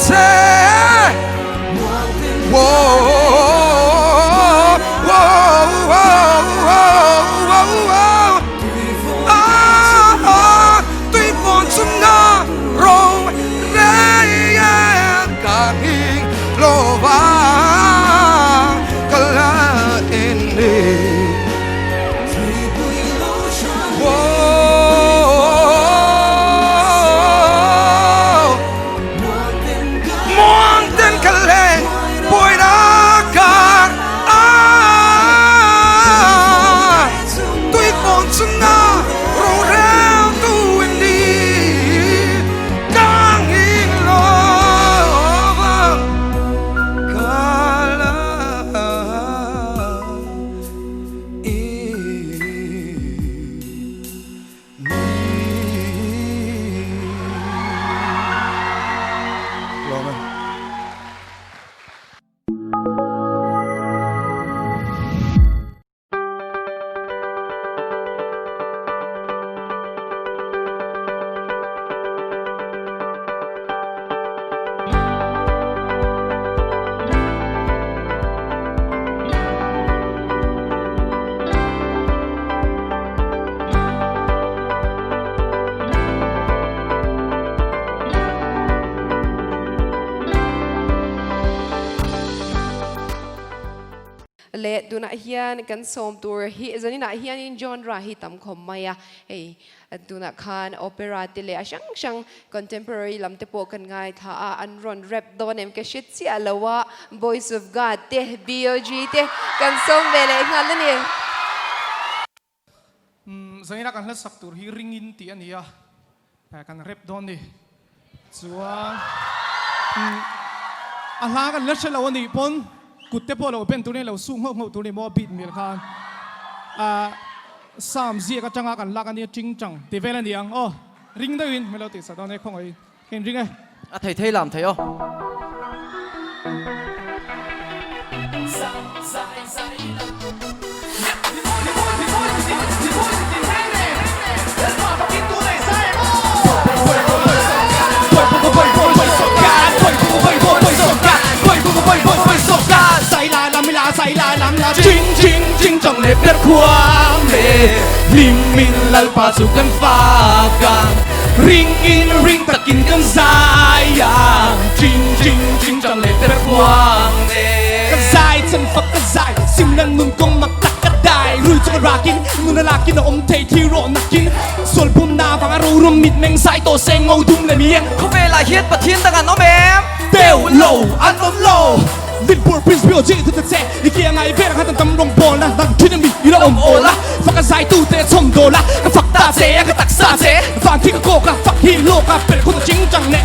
che. Tui vawn chunga ro rel ka nghing lo vang ka la en ni. Muang ten ka leng bui na kar a tui vawn chunga ro rel tu in ni ka nghing lo vang ka la Le tunah hian kan sawm tur hi zaninah hianin genre hi tam khawm mai a, hei tunah khan opera te leh a hrang hrang contemporary lam te pawh kan ngaithla a, an rawn rap dawn em ka hre chiah lo a, Boys of God te BOG te kan sawm ve leh nghal a ni. Umm zaina kan hla sak tur hi ringin tih a ni a, kan rap dawn ni. Chuan umm a hla kan la hre lo a nih pawn kut te pawh lo ben tur ni lo suh nghauh nghauh tur ni maw a beat mil khan ah Psalm ziak atanga kan lak a nia ting tang ti vel a ni ang aw ring deuhin hmel lo tih sak dawn e khawngaih ka inring e. A thei thei lam thei aw. Ring in ring takin kan zai ang Ching ching ching chang leh per khuang nen Ka zai chan fak ka zai sim nan nun kawng mak tak ka dai Rui chu ka rakin nun a lakin a awm thei thi rawh nakin Sual bum na vang a rorum mit meng zai tawh se ngo dum leh mi eng Khawvelah hian Pathian dang an awm em? Deuh lo an awm lo Dinpur Prince Bio Ji thu ta che i kia ngai vel ang han tam rawng bawl na nang thin a mi i la awm awl a Fak a zai tu te chhawm dawl a ka fak ta che a ka taksa che Van thi ka kawk a fak hi lawk a pelh khut a ching chang neh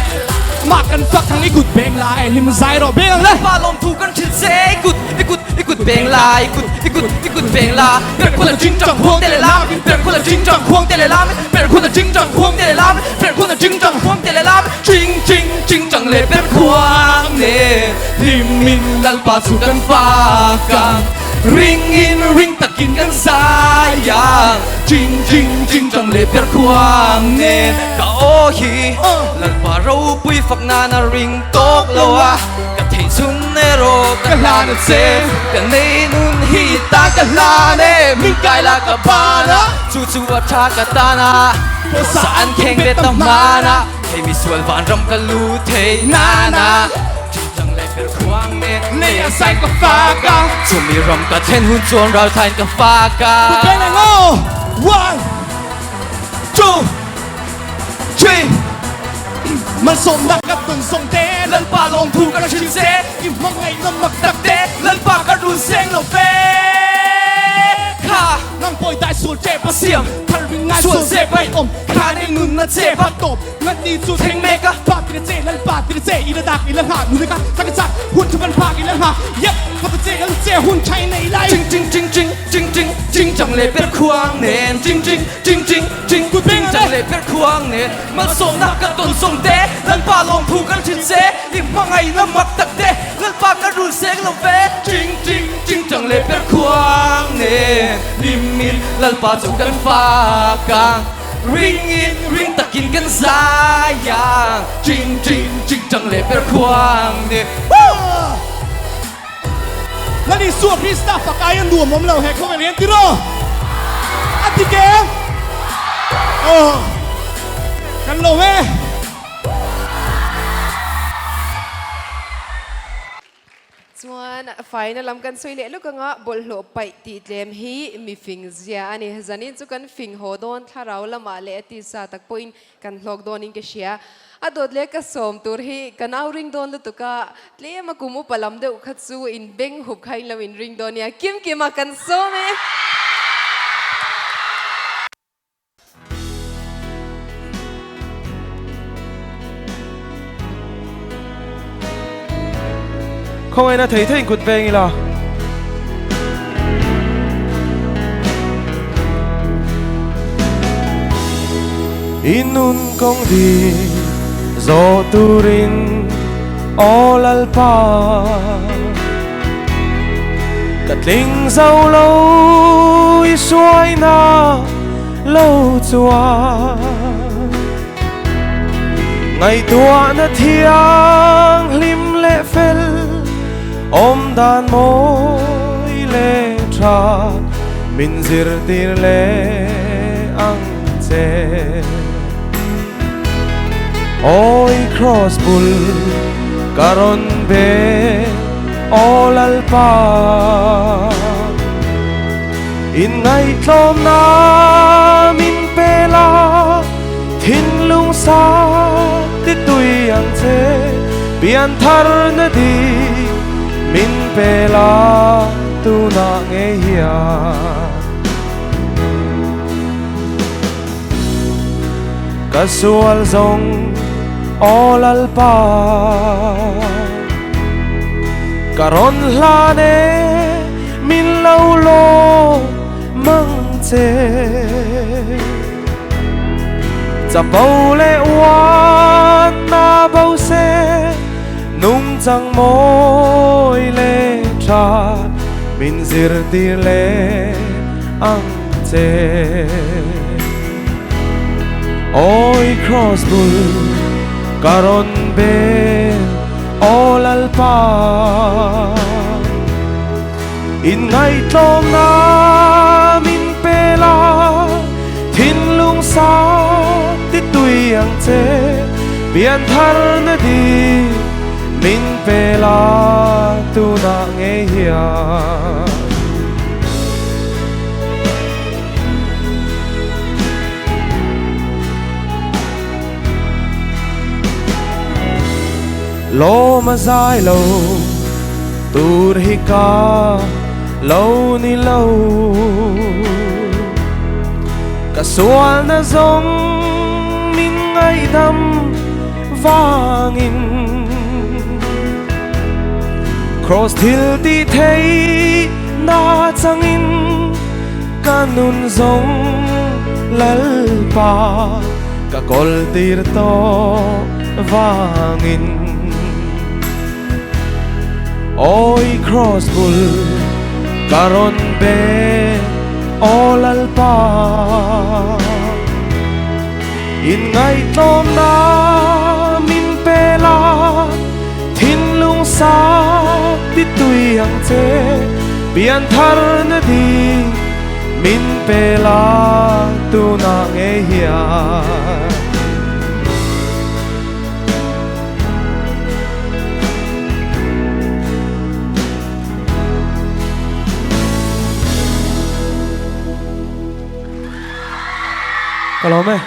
Mah kan fak ang i kut beng lai hlim zai rawh beng ang le. Pa lawm thu kan hrilh che i kut i kut i kut beng lai i kut i kut i kut beng la Perh khut a ching chang khuang te leh lam Perh khut a ching chang khuang te leh lam Perh khut a ching chang khuang te leh lam Perh khut a ching chang khuang te leh lam Ching ching ching chang leh perh khuang nen Hlim in Lalpa chu kan fak ang Ring in ring takin kan zai ang Ching ching ching chang leh perh khuang nen Ka aw hi Lalpa ropui fak nan a ring tawk lo a Ka theih chhun erawh ka hlan a che Ka nei nun hi tan ka hlan e Min kai la ka ban a Chu chu a tha ka tan a Pawisa an kheng ve ta hman a Hei misual vanram ka lu thei nan a Ching chang leh per khuang nen Lei a sai ka fak a Chumi ram ka then hun chuan ral thain ka fak a Beng ang aw One Two Three Malsawmna ka tawn sawng te Lalpa lawmthu ka hrilh che I hmangaihna mak tak te Lalpa ka rul seng lo ve Kha Nang pawi dai sual tep a siam Thar ring ngai sual zep ai awm Kha nei nunna chep a tawp Ngat ni chu thleng mek a Pa tira che Lalpa tira che I la dak i la ngha nuna ka chak a chak Hun thu kan phak i la ngha Yep Ka ta che ka la che hun chai nei lai Ching ching ching ching ching ching ching chang leh per khuang nen Ching ching ching ching ching ching chang leh per khuang nen Malsawmna ka tawn sawm te Lalpa lawmthu kan hrilh che I hmangaihna mak tak te Lalpa ka rul seng lo ve Ching ching ching chang leh per khuang nen Hlim in Lalpa chu kan fak ang. Ringin ring takin kan zai ang Ching ching ching chang leh per khuang ni Woo! Lal Isua Krista fak aia nuam awm lo he khawvel hian tiraw? A ti kem? Aw, kan lo e. Chuan faina lam kan sawi leh luk anga bawlhhlawh paih tih tlem hi mi fing zia a ni. Zanin chu kan fing haw dawn thlarau lamah leh a tisa tak pawhin kan hlawk dawnin ka hria. A dawt leh ka sawm tur hi ka nau ring dawn lutuk a, tlem a kum upa lam deuh kha chu in beng hup kha in lo in ring dawn nia. Kim kim a kan sawm e. Khawngaihna thei theiin kut veng ila. I nun kawng dik zawh turin aw Lalpa Ka tling zo lo i hruaina lo chuan Ngaihtuahna thianghlim leh fel awm dan mawi leh tha min zirtir leh ang che. Awi cross bul ka rawn be aw Lalpa Inngaihtlawmna min pe la. Thinlung sa ti tui ang che, pian thar na dik min pe la tunah ngei hian. Ka sual zawng aw Lalpa, ka rawn hlan e min lo lawm mang che. Chapo leh uan na bo se nungchang mawi leh tha min zirtir leh ang che. Awi cross bul ka rawn bel aw Lalpa Inngaihtlawmna min pe la, thinlung sa ti tui ang che, pian thar na dik min pe la tunah ngei hian. Lawm a zai lo tur hi ka lo ni lo Ka sualna zawng min ngaihdam vangin Cross thil tih theih na changin Ka nun zawng Lalpa ka kawl tir tawh vangin Awi cross bul ka rawn be aw Lalpa Inngaihtlawmna min pe la Thinlung sa ti tui ang che Pian thar na dik min pe la tunah ngei hian. Ka lawm e.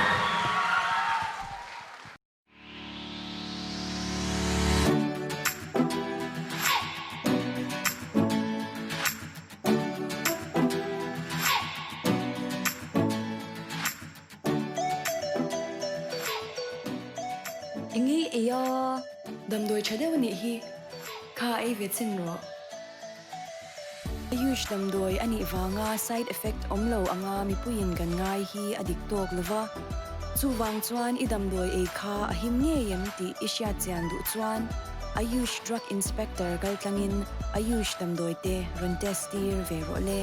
Eng i ei a? Damdawi tha deuh a nih hi. Kha ei ve chin rawh. Ayush damdawi a nih vanga side effect awm lo anga mipuiin kan ngai hi a dik tawk lo va. Chuvang chuan i damdawi ei kha a him ngei em tih i hriat chian duh chuan Ayush Drug Inspector kaltlangin Ayush damdawi te rawn test tir ve rawh le.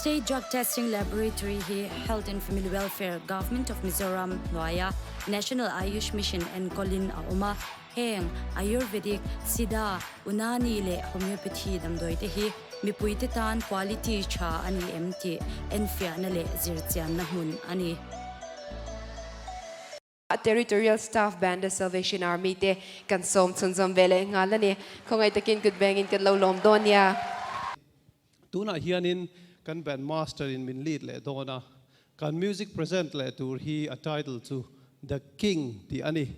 State Drug Testing Laboratory hi Health and Family Welfare, Government of Mizoram hnuaia National Ayush Mission enkawlin a awm a. Heng Ayurvedic, Siddha, Unani leh Homeopathy damdawi te hi mipuite tan quality tha a ni em tih enfiahna leh zirchianna hmun a ni. Territorial Staff Band a Salvation Army te kan sawm chhunzawm ve leh nghal a ni. Khawngaih takin kut bengin kan lo lawm dawn nia. Tunah hianin kan band master in min lead leh dawn a, kan music present leh tur hi a title chu The King tih a ni.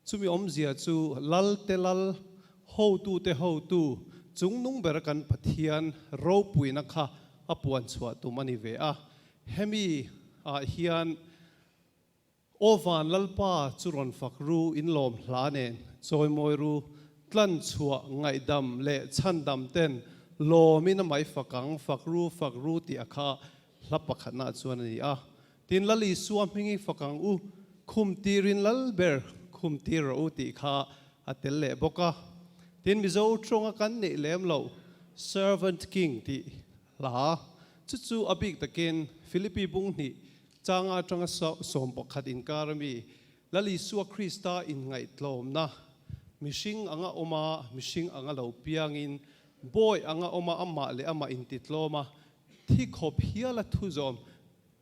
Chumi awmzia chu Lal te Lal, hotu te hotu, chungnung ber kan Pathian ropuina kha a puan chhuah tum a ni ve a. Hemi ah hian Aw van Lalpa chu rawn fak ru, in lawm hla nen chawimawi ru, tlan chhuah, ngaihdam leh chhandam ten lawmin a mai fak ang, fak ru, fak ru tih a kha hla pakhatna chuan a ni a. Tin, Lal Isua hmingi fak ang u, khum tirin Lal ber khum tir rawh u tih kha a tel leh bawk a. Tin, Mizo tawnga kan neih lem loh Servant King tih hla chu chu a bik takin Philippi bung hnih Changa atanga 11 inkar ami Lal Isua Krista inngaihtlawmna, mihring anga awm a, mihring anga lo piangin, bawi anga awm a, amah leh amah intitlawm a, thi khawp hiala thuzawm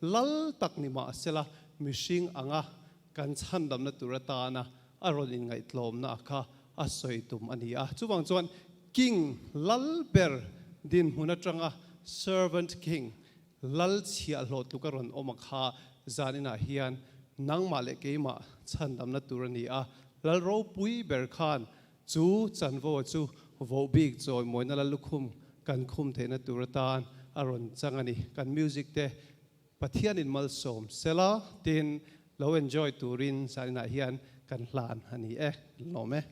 lal tak ni mahsela mihring anga kan chhandamna tur atana a rawn inngaihtlawmna a kha a sawi tum a ni a. Chuvang chuan King lal ber dinhmun atanga Servant King Lal chhiahhlawh tluk a rawn awm a kha zan inah hian nangmah leh keimah chhandamna tur a ni a, Lal ropui ber khan chu chanvo chu voh bik chawimawina lal lukhum kan khum theihna tur atan a rawn chang a ni. Kan music te Pathianin malsawm sela tin lo enjoy turin zan inah hian kan hlan a ni e. Lawm e.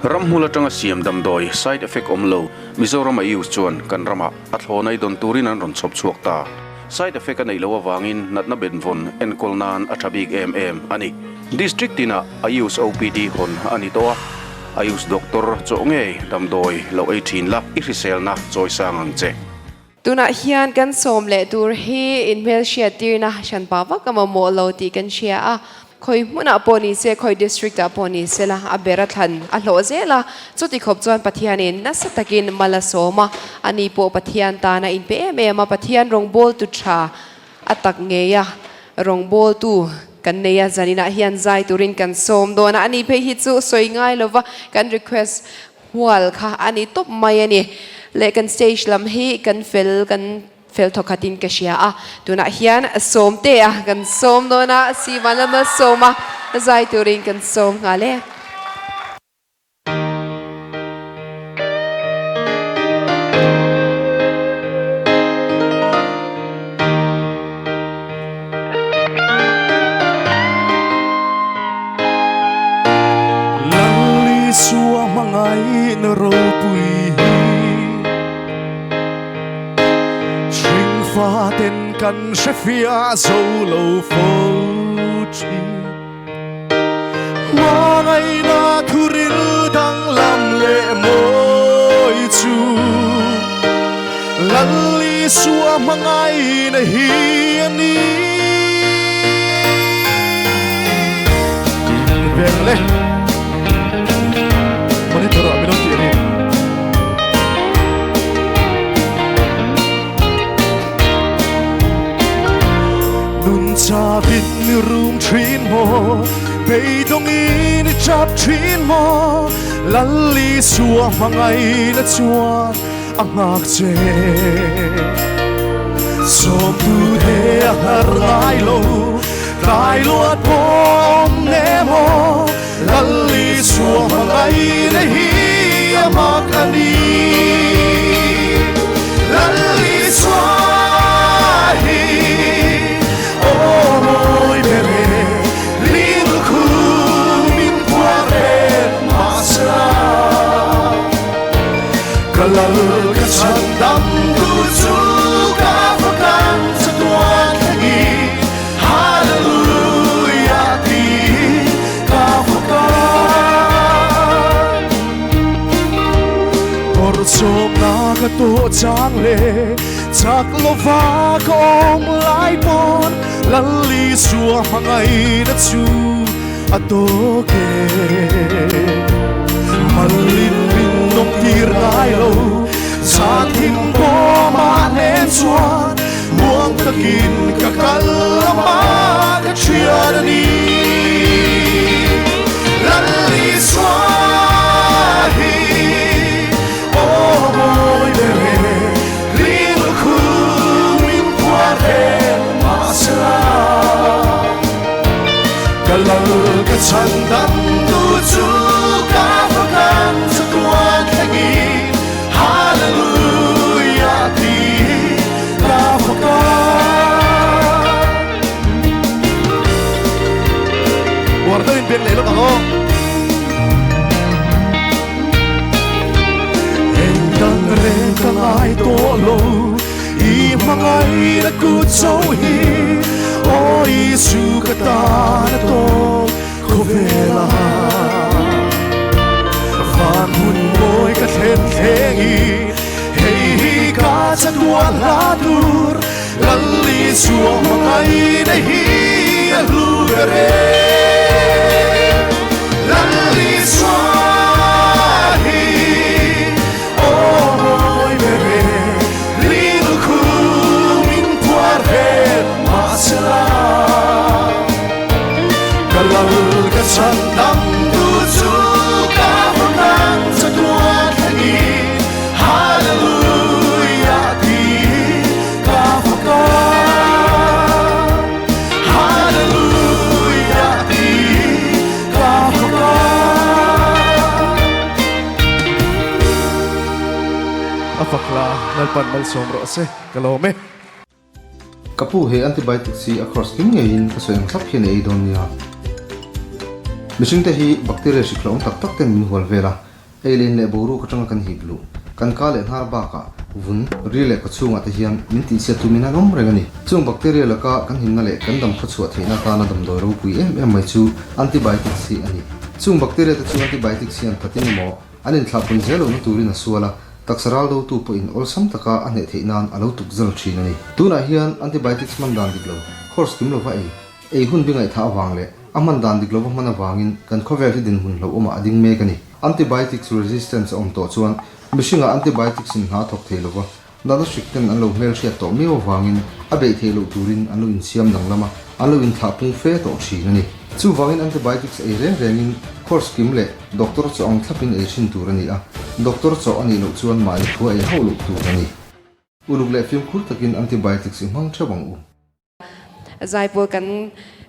Ramhmul atanga siam damdawi, side effect awm lo, Mizoram a use chuan kan ramah a thlawna i dawn turin an rawn chhawp chhuak ta. Side effect a neih loh avangin natna benvawn enkawl nan a tha bik em em a ni. District tinah Ayush OPD hawn a ni tawh a, Ayush doctor chawh ngei damdawi lo ei thin la, i hriselna chawisang ang che. Tunah hian kan sawm leh tur hi inhmelhriat tirna hran pa vak a mamawh lo tih kan hria a, khawi hmunah pawh ni se, khawi district ah pawh ni se la, a ber a thlan a hlawh zel a, chuti khawp chuan Pathianin nasa takin mal a sawm a, ani pawh Pathian tan a inpe em em a, Pathian rawngbawltu tha a tak ngei a, rawngbawltu kan nei a, zaninah hian zai turin kan sawm dawn a, ani phei hi chu sawi ngai lova kan request Hual kha a ni tawp mai a ni. Leh kan stage lam hi kan fel kan fel thawkhat in ka hria a. Tunah hian sawm te a kan sawm dawn a, Sivan lama sawm a zai turin kan sawm nghal e. Lal Isua hmangaihna ropui hi Hringfa ten kan hre fiah zo lo fo thin. Hmangaihna thuril danglam leh mawi chu Lal Isua hmangaihna hi a ni. Ber le Monitor ah min lo tih a ni. Nun chavin i rum thin maw, beidawngin i chap thin maw, Lal Isua hmangaihna chuan a nghak che. Sawmtu te a har ngai lo, tlai luat pawh awm ne maw, Lal Isua hmangaihna hi a mak a ni. Lal Isua hi aw mawi ber e, rilru khum in puar reng mahsela ka lal ka chhan dam tu chu ka fakan chatuan thlengin. Hallelujah ti ka faka Bawrhsawmna ka tawh chang le chak lova ka awm lai pawn Lal Isua hmangaihna chu a tawk e Malin min nawm tir ngai lo zan thim pawmah nen chuan Muang takin ka kal lama ka thian a ni. Lal Isua hi aw mawi ber e, rilru khum in phuar reng mahsela ka lal ka chhan dam tu chu ka fakan chatuan thlengin Hallelujah ti ka faka. Uar deuhin beng leh lawk ang aw. Eng dang reng ka ngai tawh lo, i hmangaih na kut zo hi, aw Isu ka tan a tawp. Khawvela van hun mawi ka thlen thleng i, hei hi ka chatuan hla tur, Lal Isua hmangaihna hi a hlu ber e. Lal Isua hi aw mawi ber e, rilru khum in phuar vel mahsela. Ka lal ka chhan dam tu chu ka hawng chatuan thlengin Hallelujah ti ka faka Hallelujah ti ka faka A fakla Lalpan malsawm rawh se ka lawm e. Ka pu he antibiotics hi a course kim ngeiin ka sawi ang thlap hian a ei dawn nia. Mihringte hi bacteria hrik hlauhawm tak tak ten min hual vel a. Ei len leh boruak atanga kan hip luh, kan ka leh hnar bakah vun, ri leh kawchhungah te hian min tihchhiat tumin an awm reng a ni. Chung bacteria laka kan himna leh kan dam khawchhuah theihna atana damdawi ropui em em mai chu antibiotics hi a ni. Chung bacteria te chu antibiotics hian thatin emaw an inthlahpun zel lohna turin a sual a, taksa ral dotu pawhin awlsam taka a hneh theih nan a lo tuk zal thin a ni. Tunah hian antibiotics hman dan dik lo, course kim lova ei, Ei hun bi ngaihthah avang leh a hman dan dik lova hman avangin kan khawvel hi dinhmun hlauhawmah a ding mek a ni. Antibiotics resistance a awm tawh chuan mihringah antibiotics in hna a thawk thei lova, natna hrik ten an lo hmelhriat tawh miau avangin a beih theih loh turin an lo insiam danglam a, an lo inthlah pung fe tawh thin a ni. Chuvangin antibiotics ei reng rengin course kim leh doctor chaw ang thlapin ei thin tur a ni a, doctor chaw a nih loh chuan mahni thu a ei hauh loh tur a ni. Uluk leh fimkhur takin antibiotics i hmang theuh ang u. Zaipawl kan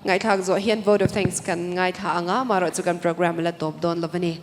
ngaihthlak zawh hian vote of thanks kan ngaithla ang a, amaherawhchu kan programme a la tawp dawn lo a ni.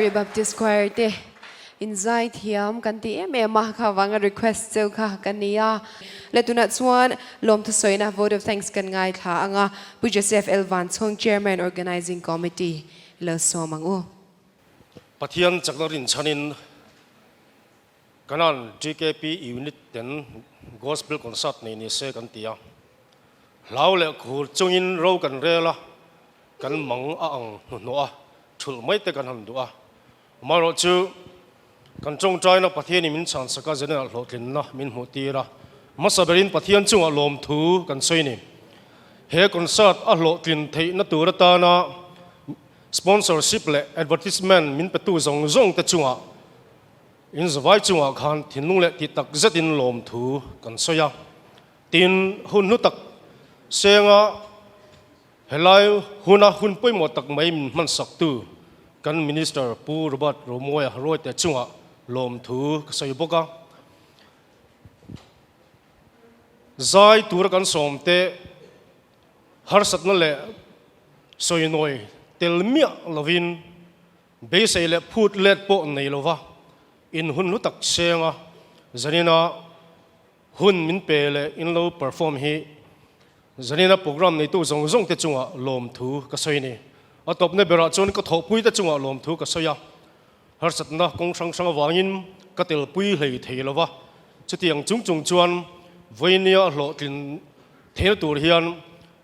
Mary Baptist Choir te in zai thiam kan ti em em a, kha vanga request cheu kha ka ni a. Le tunah chuan lawmthu sawina vote of thanks kan ngaithla ang a, Pu Joseph L Vanchhawng Chairman Organizing Committee lo sawm ang u. Pathian chakna rinchhanin Kanan TKP Unit ten Gospel Concert nei ni se kan ti a. Hlau leh khur chungin ro kan rel a, kan mang a ang hnuhnawh a, thulh mai te kan han duh a. Amaherawhchu, kan tawngtaina Pathianin min chhansak a, Zenenah hlawhtlinna min hmuh tir a. Hmasa berin Pathian chungah lawmthu kan sawi ni. He concert a hlawhtlin theihna tur atana sponsorship leh advertisement min petu zawng zawng te chungah in zavai chungah khan thinlung leh tih tak zetin lawmthu kan sawi a. Tin, hun hnu tak senga helai huna hun pawimawh tak mai min hmansaktu kan Minister Pu Robert Romawia Rawite chungah lawmthu ka sawi bawk a. Zai tura kan sawmte harsatna leh sawinawi tel miah lovin beisei leh phut let pawh nei lova in hun hlu tak senga zanina Hun min pe leh in lo perform hi zanina program neitu zawng zawng te chungah lawmthu ka sawi ni. A tawpna berah chuan ka thawhpui te chungah lawmthu ka sawi a, harsatna kawng hrang hrang avangin ka telpui hlei thei lo va, chutiang chung chung chuan vawinia hlawhtlin theihna tur hian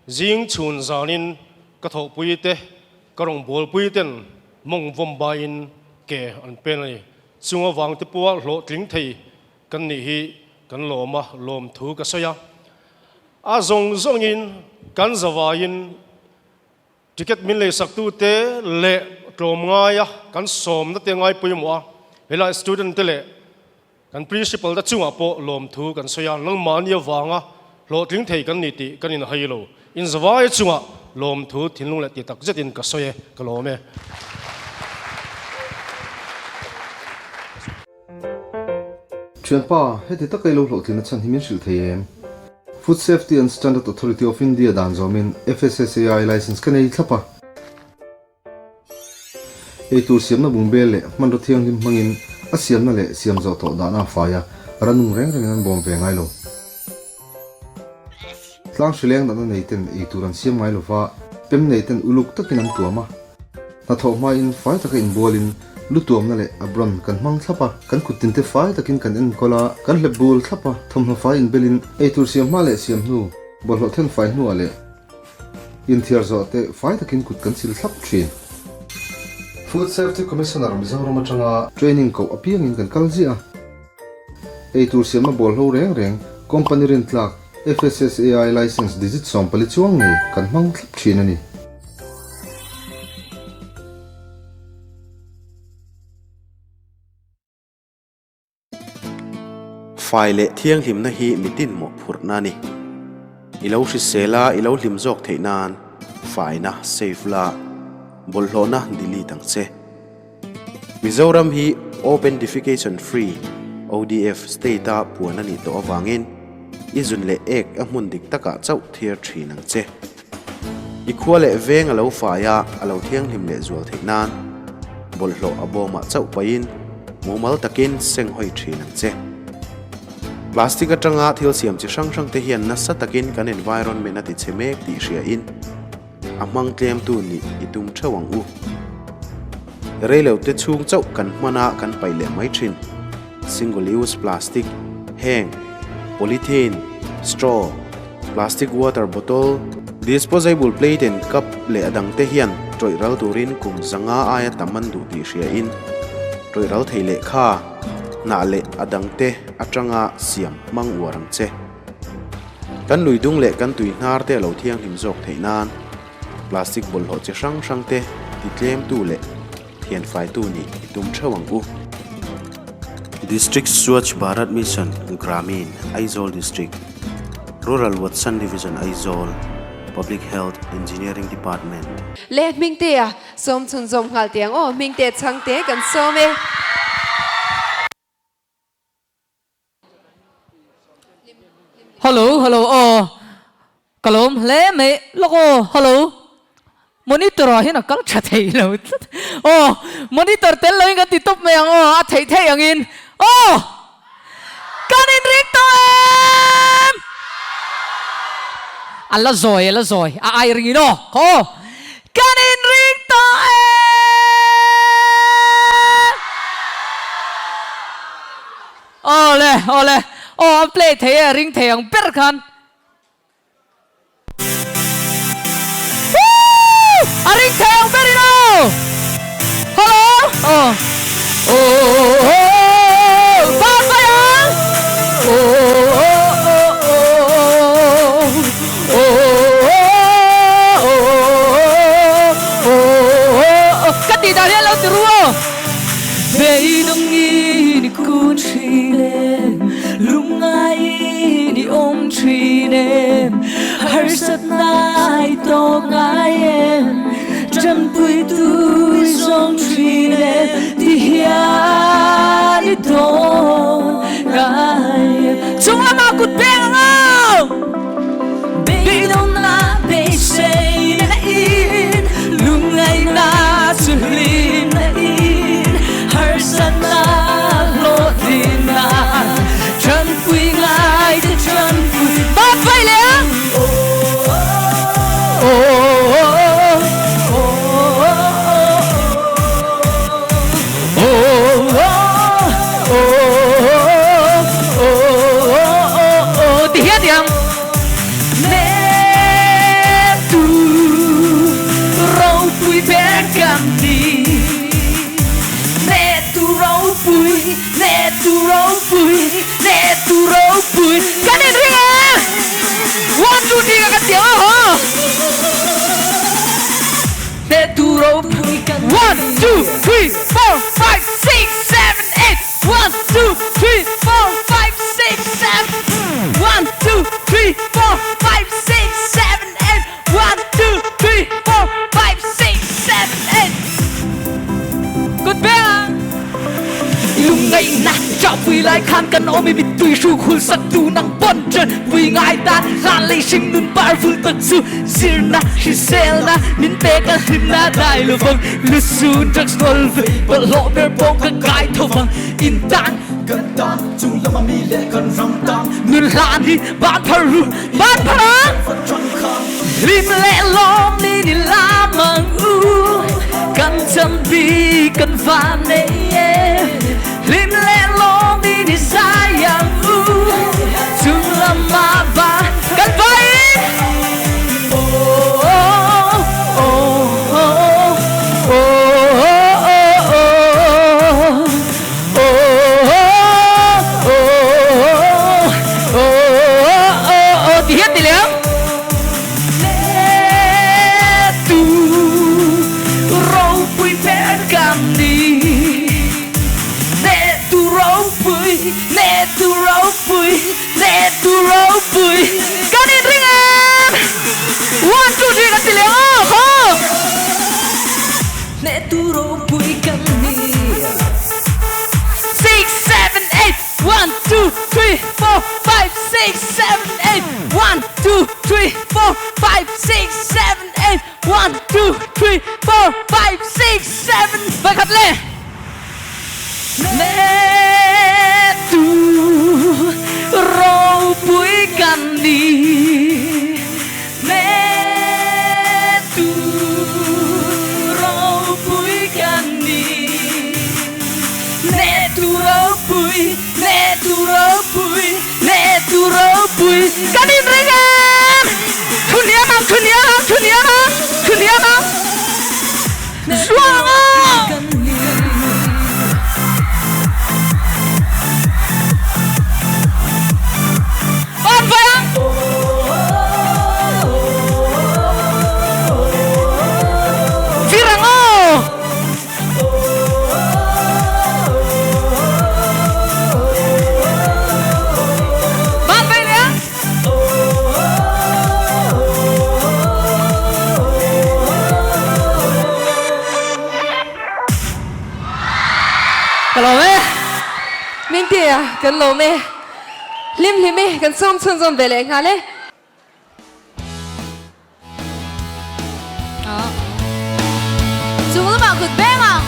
zing chhun zanin ka thawhpui te, ka rawngbawlpui ten mawng vawm baiin ke an pen a ni. Chung avang te pawha hlawhtling thei Kan nih hi kan lawm a, lawmthu ka sawi a. A zawng zawngin kan zavaiin ticket min leisaktute leh tlawmngaia kan sawmna te ngai pawimawh a, helai student te leh kan principal te chungah pawh lawmthu kan sawi a, nangmahni avanga hlawhtling thei kan ni tih kan inhai lo. In zavai chungah lawmthu thinlung leh ti tak zetin ka sawi e, ka lawm e. Thianpa, heti taka i lo hlawhtlin a chhan hi min hrilh thei em? Food Safety and Standard Authority of India dan zawmin FSSAI license ka nei thlap a. Eitur siamna bungbel leh hmanraw thianghlim hmangin a siamna leh siam zawh tawh dahna a fai a, ranung reng rengin an bawm ve ngai lo. Tlang hrileng natna nei ten eitur an siam ngai lova, pem nei ten uluk takin an tuam a. Hnathawh hmain fai taka inbualin lu tuamna leh abron kan hmang thlap a, kan kut tinte fai takin kan enkawl a, kan hlep bul thlap a, thawmhnaw fai inbelin eitur siam hma leh siam hnu, bawlhhlawh then fai hnuah leh inthiar zawh te fai takin kut kan sil thlap thin. Food Safety Commissioner Mizoram atanga training koh apiangin kan kal ziah a. Eitur siamna bawlhlo reng reng company rintlak FSSAI license digit 14 chuang ngei kan hmang thlap thin a ni. Fai leh thianghlimna hi mitin mawhphurhna a ni. I lo hrisel a, i lo hlim zawk theih nan faina save la, bawlhhlawhna delete ang che. Mizoram hi Open Defecation Free, ODF, state-a puan a nih tawh avangin i zun leh ek a hmun dik takah chauh thiar thin ang che. I khua leh veng a lo fai a, a lo thianghlim leh zual theih nan bawlhhlawh a bawmah chauh pahin mumal takin seng hawi thin ang che. Plastic atanga thil siam chi hrang hrang te hian nasa takin kan environment a ti chhe mek tih hriain, A hmang tlemtu nih i tum theuh ang u. Reilote chhung chauh kan hman a kan paih leh mai thin. Single use plastic, heng, polythene, straw, plastic water bottle, disposable plate and cup leh a dangte hian tawih ral turin kum zanga aia tam an duh tih hria in tawih ral thei lehkha, hnah leh a dangte atanga siam hmang uar ang che. Kan lui dung leh kan tui hnar te a lo thianghlim zawk theih nan plastic bawlhhlawh chi hrang hrang te ti tlemtu leh thianfaitu nih i tum theuh ang u. District Swachh Bharat Mission, Gramin, Aizawl District, Rural Watson Division Aizawl, Public Health Engineering Department. Le Hmingtea sawm chhunzawm nghal teh ang aw, Hmingtea chhangte kan sawm e. Hello hello aw ka lawm hle mai lawk aw hello monitor ah hian a kal tha thei lo tlat aw monitor tel lo in kan ti tawp mai ang aw a theih theih ang in aw kan in ring tawh em a la zawi a la zawi a ai ring in aw aw kan in ring tawh em. Awle awle aw an play thei e ring thei ang ber khan. A ring thei ang berin aw! Hello! Aw. Oh, oh, ban vai ang! Oh, oh, oh, oh, oh, oh, oh, oh, ka tih dan hian lo ti ru aw! Beidawngin i kun thin em, lungngaiin i awm thin em, harsatna i tawk ngai em, tanpuitu i zawng thin em, ti hian i dawn ngai em. Chung lamah kut peng ang aw! Beidawngna beiseina in, lungngaihna chu hlimna in, harsatna hlawhtlinna tanpui ngai te tanpui Bat vai leh a! Ti hian ti ang. Netu ropui ber kan ni. Netu ropui, netu ropui, netu ropui. Kan inring e! One, two, three ka kan ti ang a haw. Netu ropui kan ni. One, two, three, four, five, six, seven, eight. One, two, three, four, five, six, seven. One, two, three, four, five, six, seven, eight. One, two, three, four, five, six, seven, eight. Kut beng ang. Lungngaihna chahpui lai khan kan awm i mittui hruk hul sak tu nang pawn ṭan pui ngai tan hlan lei hring nun par vul tak chu zirna hriselna min pek a hlimna dai lovang lusun drugs ngol ve bawlhhlawh ber pawh ka kai tho vang in tan kan tan chung lama mi leh kan ram tan nun hlan hi ban phar ru ban phar ang hlim leh lawm ni ni lam ang u kan cham bi kan van nei e hlim leh lawm ni ni zai ang u chung lama va kan vai Ti hian ti leh ang. Tu ropui ber kan ni. Tu ropui, tu ropui, tu ropui. Kan inring em? One, two, three kan ti leh ang aw khaw. Tu ropui kan ni. Six, seven, eight, one, two, three, four, five, six, seven, eight, one, two, three, four, five, six, seven, eight, one, two, three, four, five, six, seven, Pakhat leh. Tu ropui kan ni. Tu ropui kan ni. Tu ropui, tu ropui, tu ropui. Kan inring em! Thu hniam ang, thu hniam ang, thu hniam ang, thu hniam ang. Zuang ang! Ban vai ang! Vir ang aw! Ban vai leh ang! Ka lawm e. Mingtea, kan lawm e. Hlim hlim e, kan sawm chhunzawm ve leh nghal e. Chung lamah kut beng ang.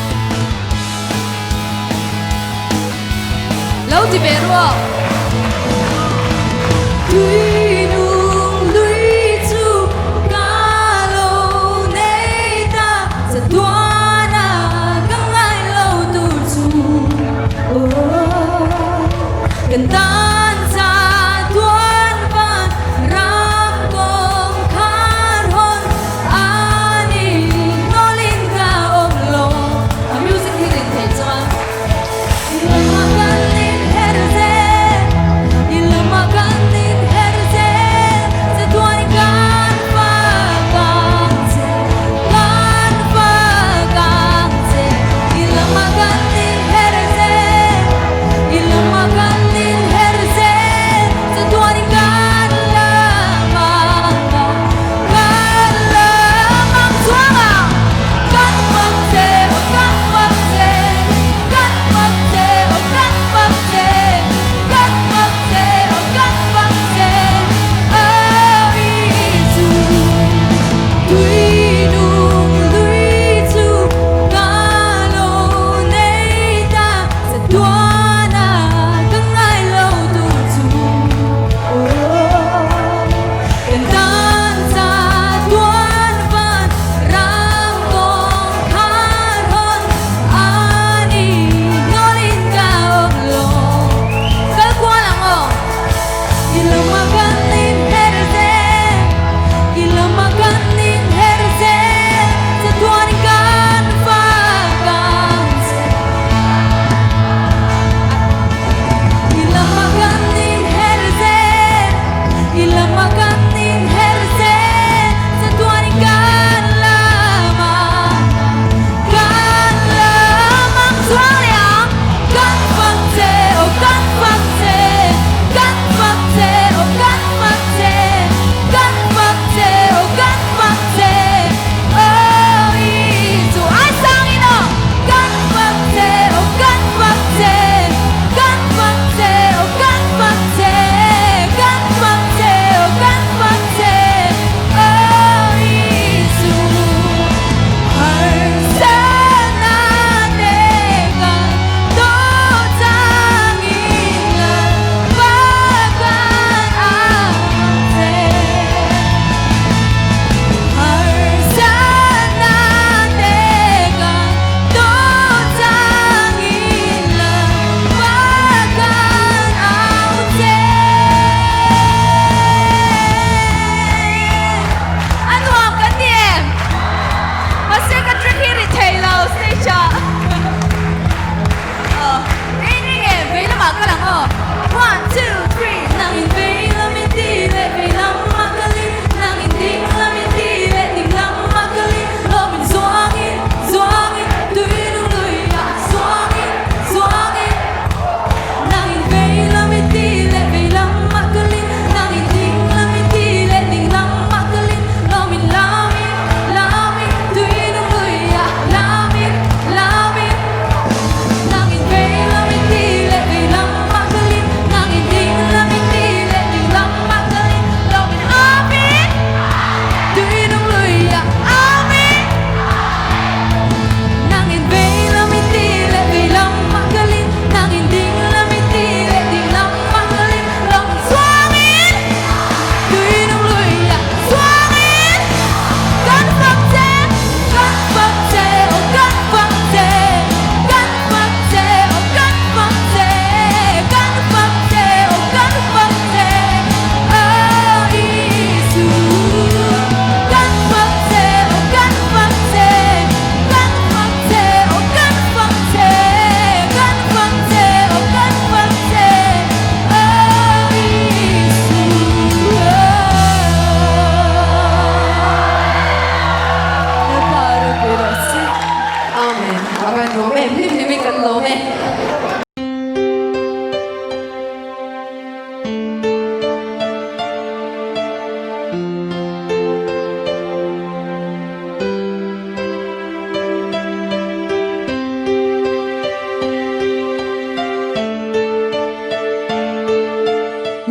Lo ti ve ru aw. Tui nung lui chu ka lo nei ta chatuana ka ngai lo tur chu kan tan cha tuan van ram kawng khar hawn a ni.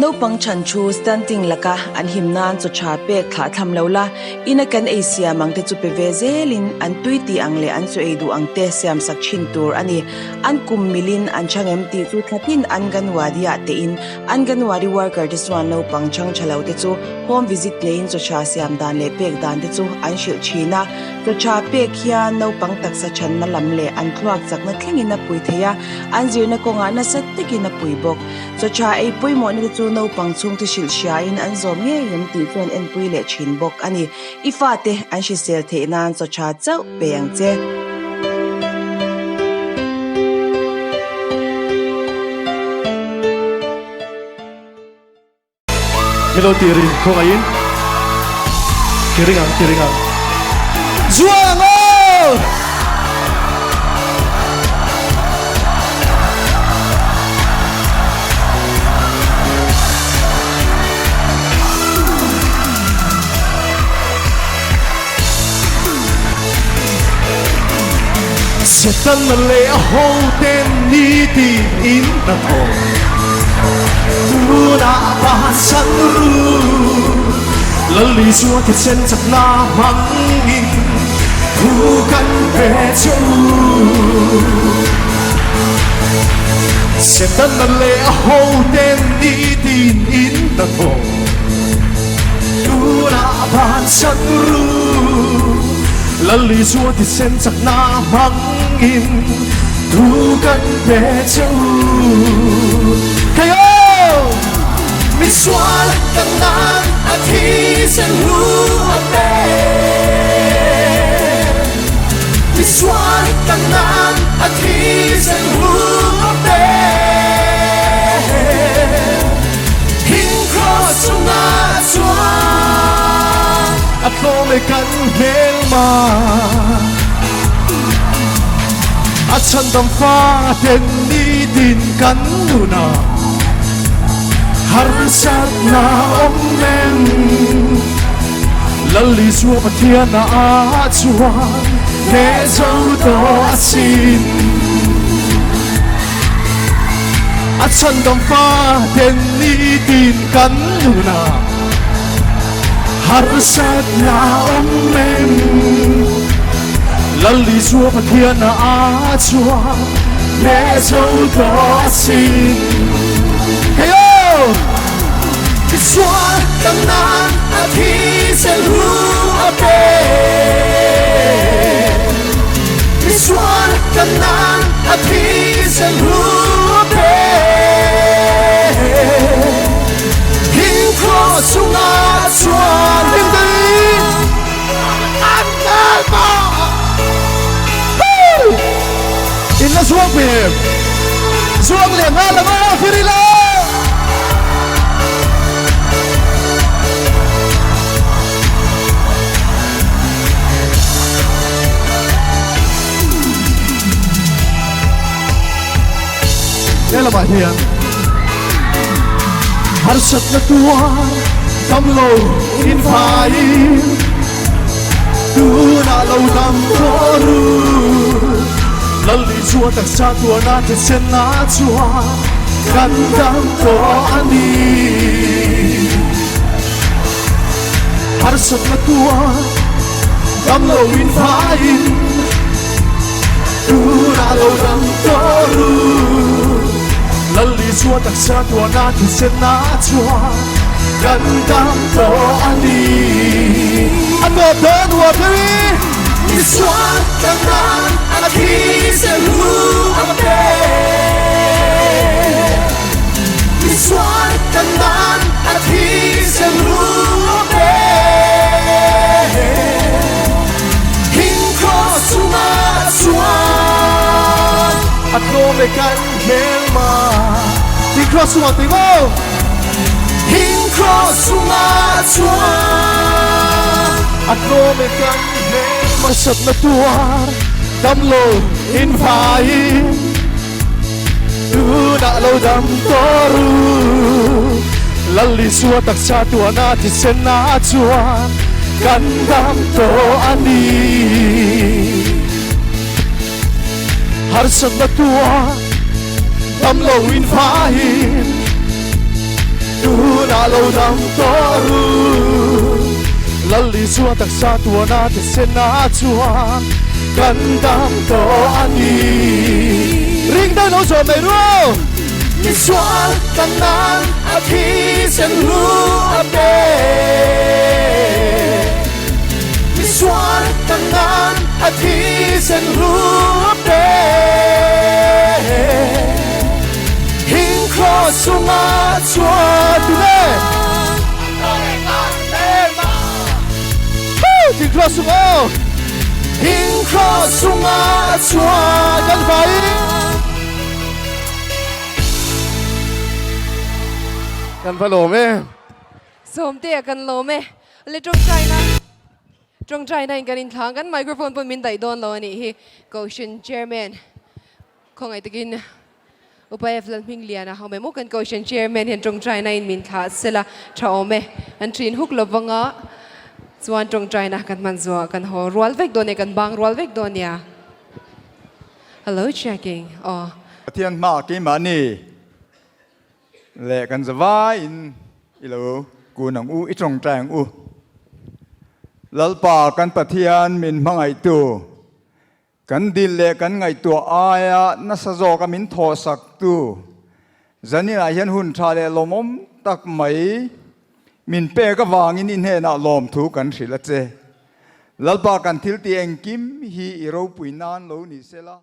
Naupang chhan thu stunting laka an him nan chaw tha pek thlah thlam lo la, ina kan ei siam ang te chu pe ve zelin an tui tih ang leh an chaw ei duh ang te siam sak thin tur a ni. An kum milin an chhang em tih chu thlatin Anganwadi ah tein Anganwadi worker te chuan naupang chhang tha lo te chu home visit neiin chaw tha siam dan leh pek dan te chu an hrilh thin a. Chaw tha pek hian naupang taksa thanna lam leh an thluak chakna thlengin a pui thei a, an zirna kawngah nasa takin a pui bawk. Chaw tha ei pawimawhna te chu naupang chhungte hrilh hriain an zawm ngei em tih chu an enpui leh thin bawk a ni. I fate an hrisel theih nan chaw tha chauh pe ang che. Hello tirin khawngaihin Tiring ang tiring ang Zuang aw! Setan leh a hoten nitin in a thawk Tunah bansan ru Lal Isua thisen chakna hmangin thu kan pe che u. Setana leh a hoten nitin in a thawk Tunah bansan ru Lal Isua thisen chakna hmangin thu kan pe che u. Kei aw! Misual kan nan a thisen hu a pe. Misual kan nan a thisen hu a pe. Hing cross chungah chuan a tlawm e kan hmelma. A chhandam faten nitin kan nunah harsatna awm em? Lal Isua Pathiana ah chuan hneh zo tawh asin. A chhandam faten nitin kan nunah harsatna awm em? Lal Isua Pathiana ah chuan hneh zo tawh asin. Hey oh! Tisual kan nan a thisen hu a pe. Tisual kan nan a thisen hu a pe. Hing cross chungah chuan hlim dei an hmel maw? In la zuang pe em? Zuang leh nghal ang aw Firila! He lamah hian harsatna tuar dam lo infaiin tunah lo dam tawh ru. Lal Isua taksa tuarna thisen ah chuan kan dam tawh a ni. Harsatna tuar dam lo infaiin Tunah lo dam tawh ru. Lal Isua taksa tuarna thisen ah chuan kan dam tawh a ni. A tawp dawn huam deuh i. Isua kan nan a thisen hu a pe. Isua kan nan a thisen hu a pe. Hing cross chungah chuan a tlawm e kan hmelma. Hing cross chungah tih maw? Hing cross chungah chuan a tlawm e kan hmelma. Satna tuar damlo invaiin tunah lo dam tawh ru. Lal Isua taksa tuahna thisen ah chuan kan dam tawh a ni. Harsatna tuah dam lo in faiin. lo dam tawh ru. Lal Isua taksa tuana thisen ah chuan kan dam tawh a ni. Ring deuh lo zawh mai ru. Misual kan nan a thisen hlu a pe. Misual kan nan a thisen hlu a pe. Hing cross chunga chuan tunge? Hing cross chung aw. Hing cross chunga chuan kan vai. Kan va lawm e. Sawmtea kan lawm e. Le tawngtaina tawngtaina in kan inthlang kan microphone pawn min daih dawn lo a nih hi. Kohhran Chairman khawngaih takin Upa F Lalhmingliana awm em aw kan Kohhran Chairman hian tawngtaina in min thlah sela tha awm e. An thin huk lovanga chuan tawngtaina kan hman zuah kan haw rual vek dawn e kan bang rual vek dawn nia. Hello checking aw. Pathian hma keimahni leh kan zavaiin i lo kun ang u, i tawngtai ang u. Lalpa kan Pathian min hmangaihtu, kan dil leh kan ngaihtuah aia nasa zawka min thawhsaktu, zaninah hian hun tha leh lawmawm tak mai min pek avangin i hnenah lawmthu kan hrilh a che. Lalpa kan thiltih engkim hi i ropui nan lo ni sela.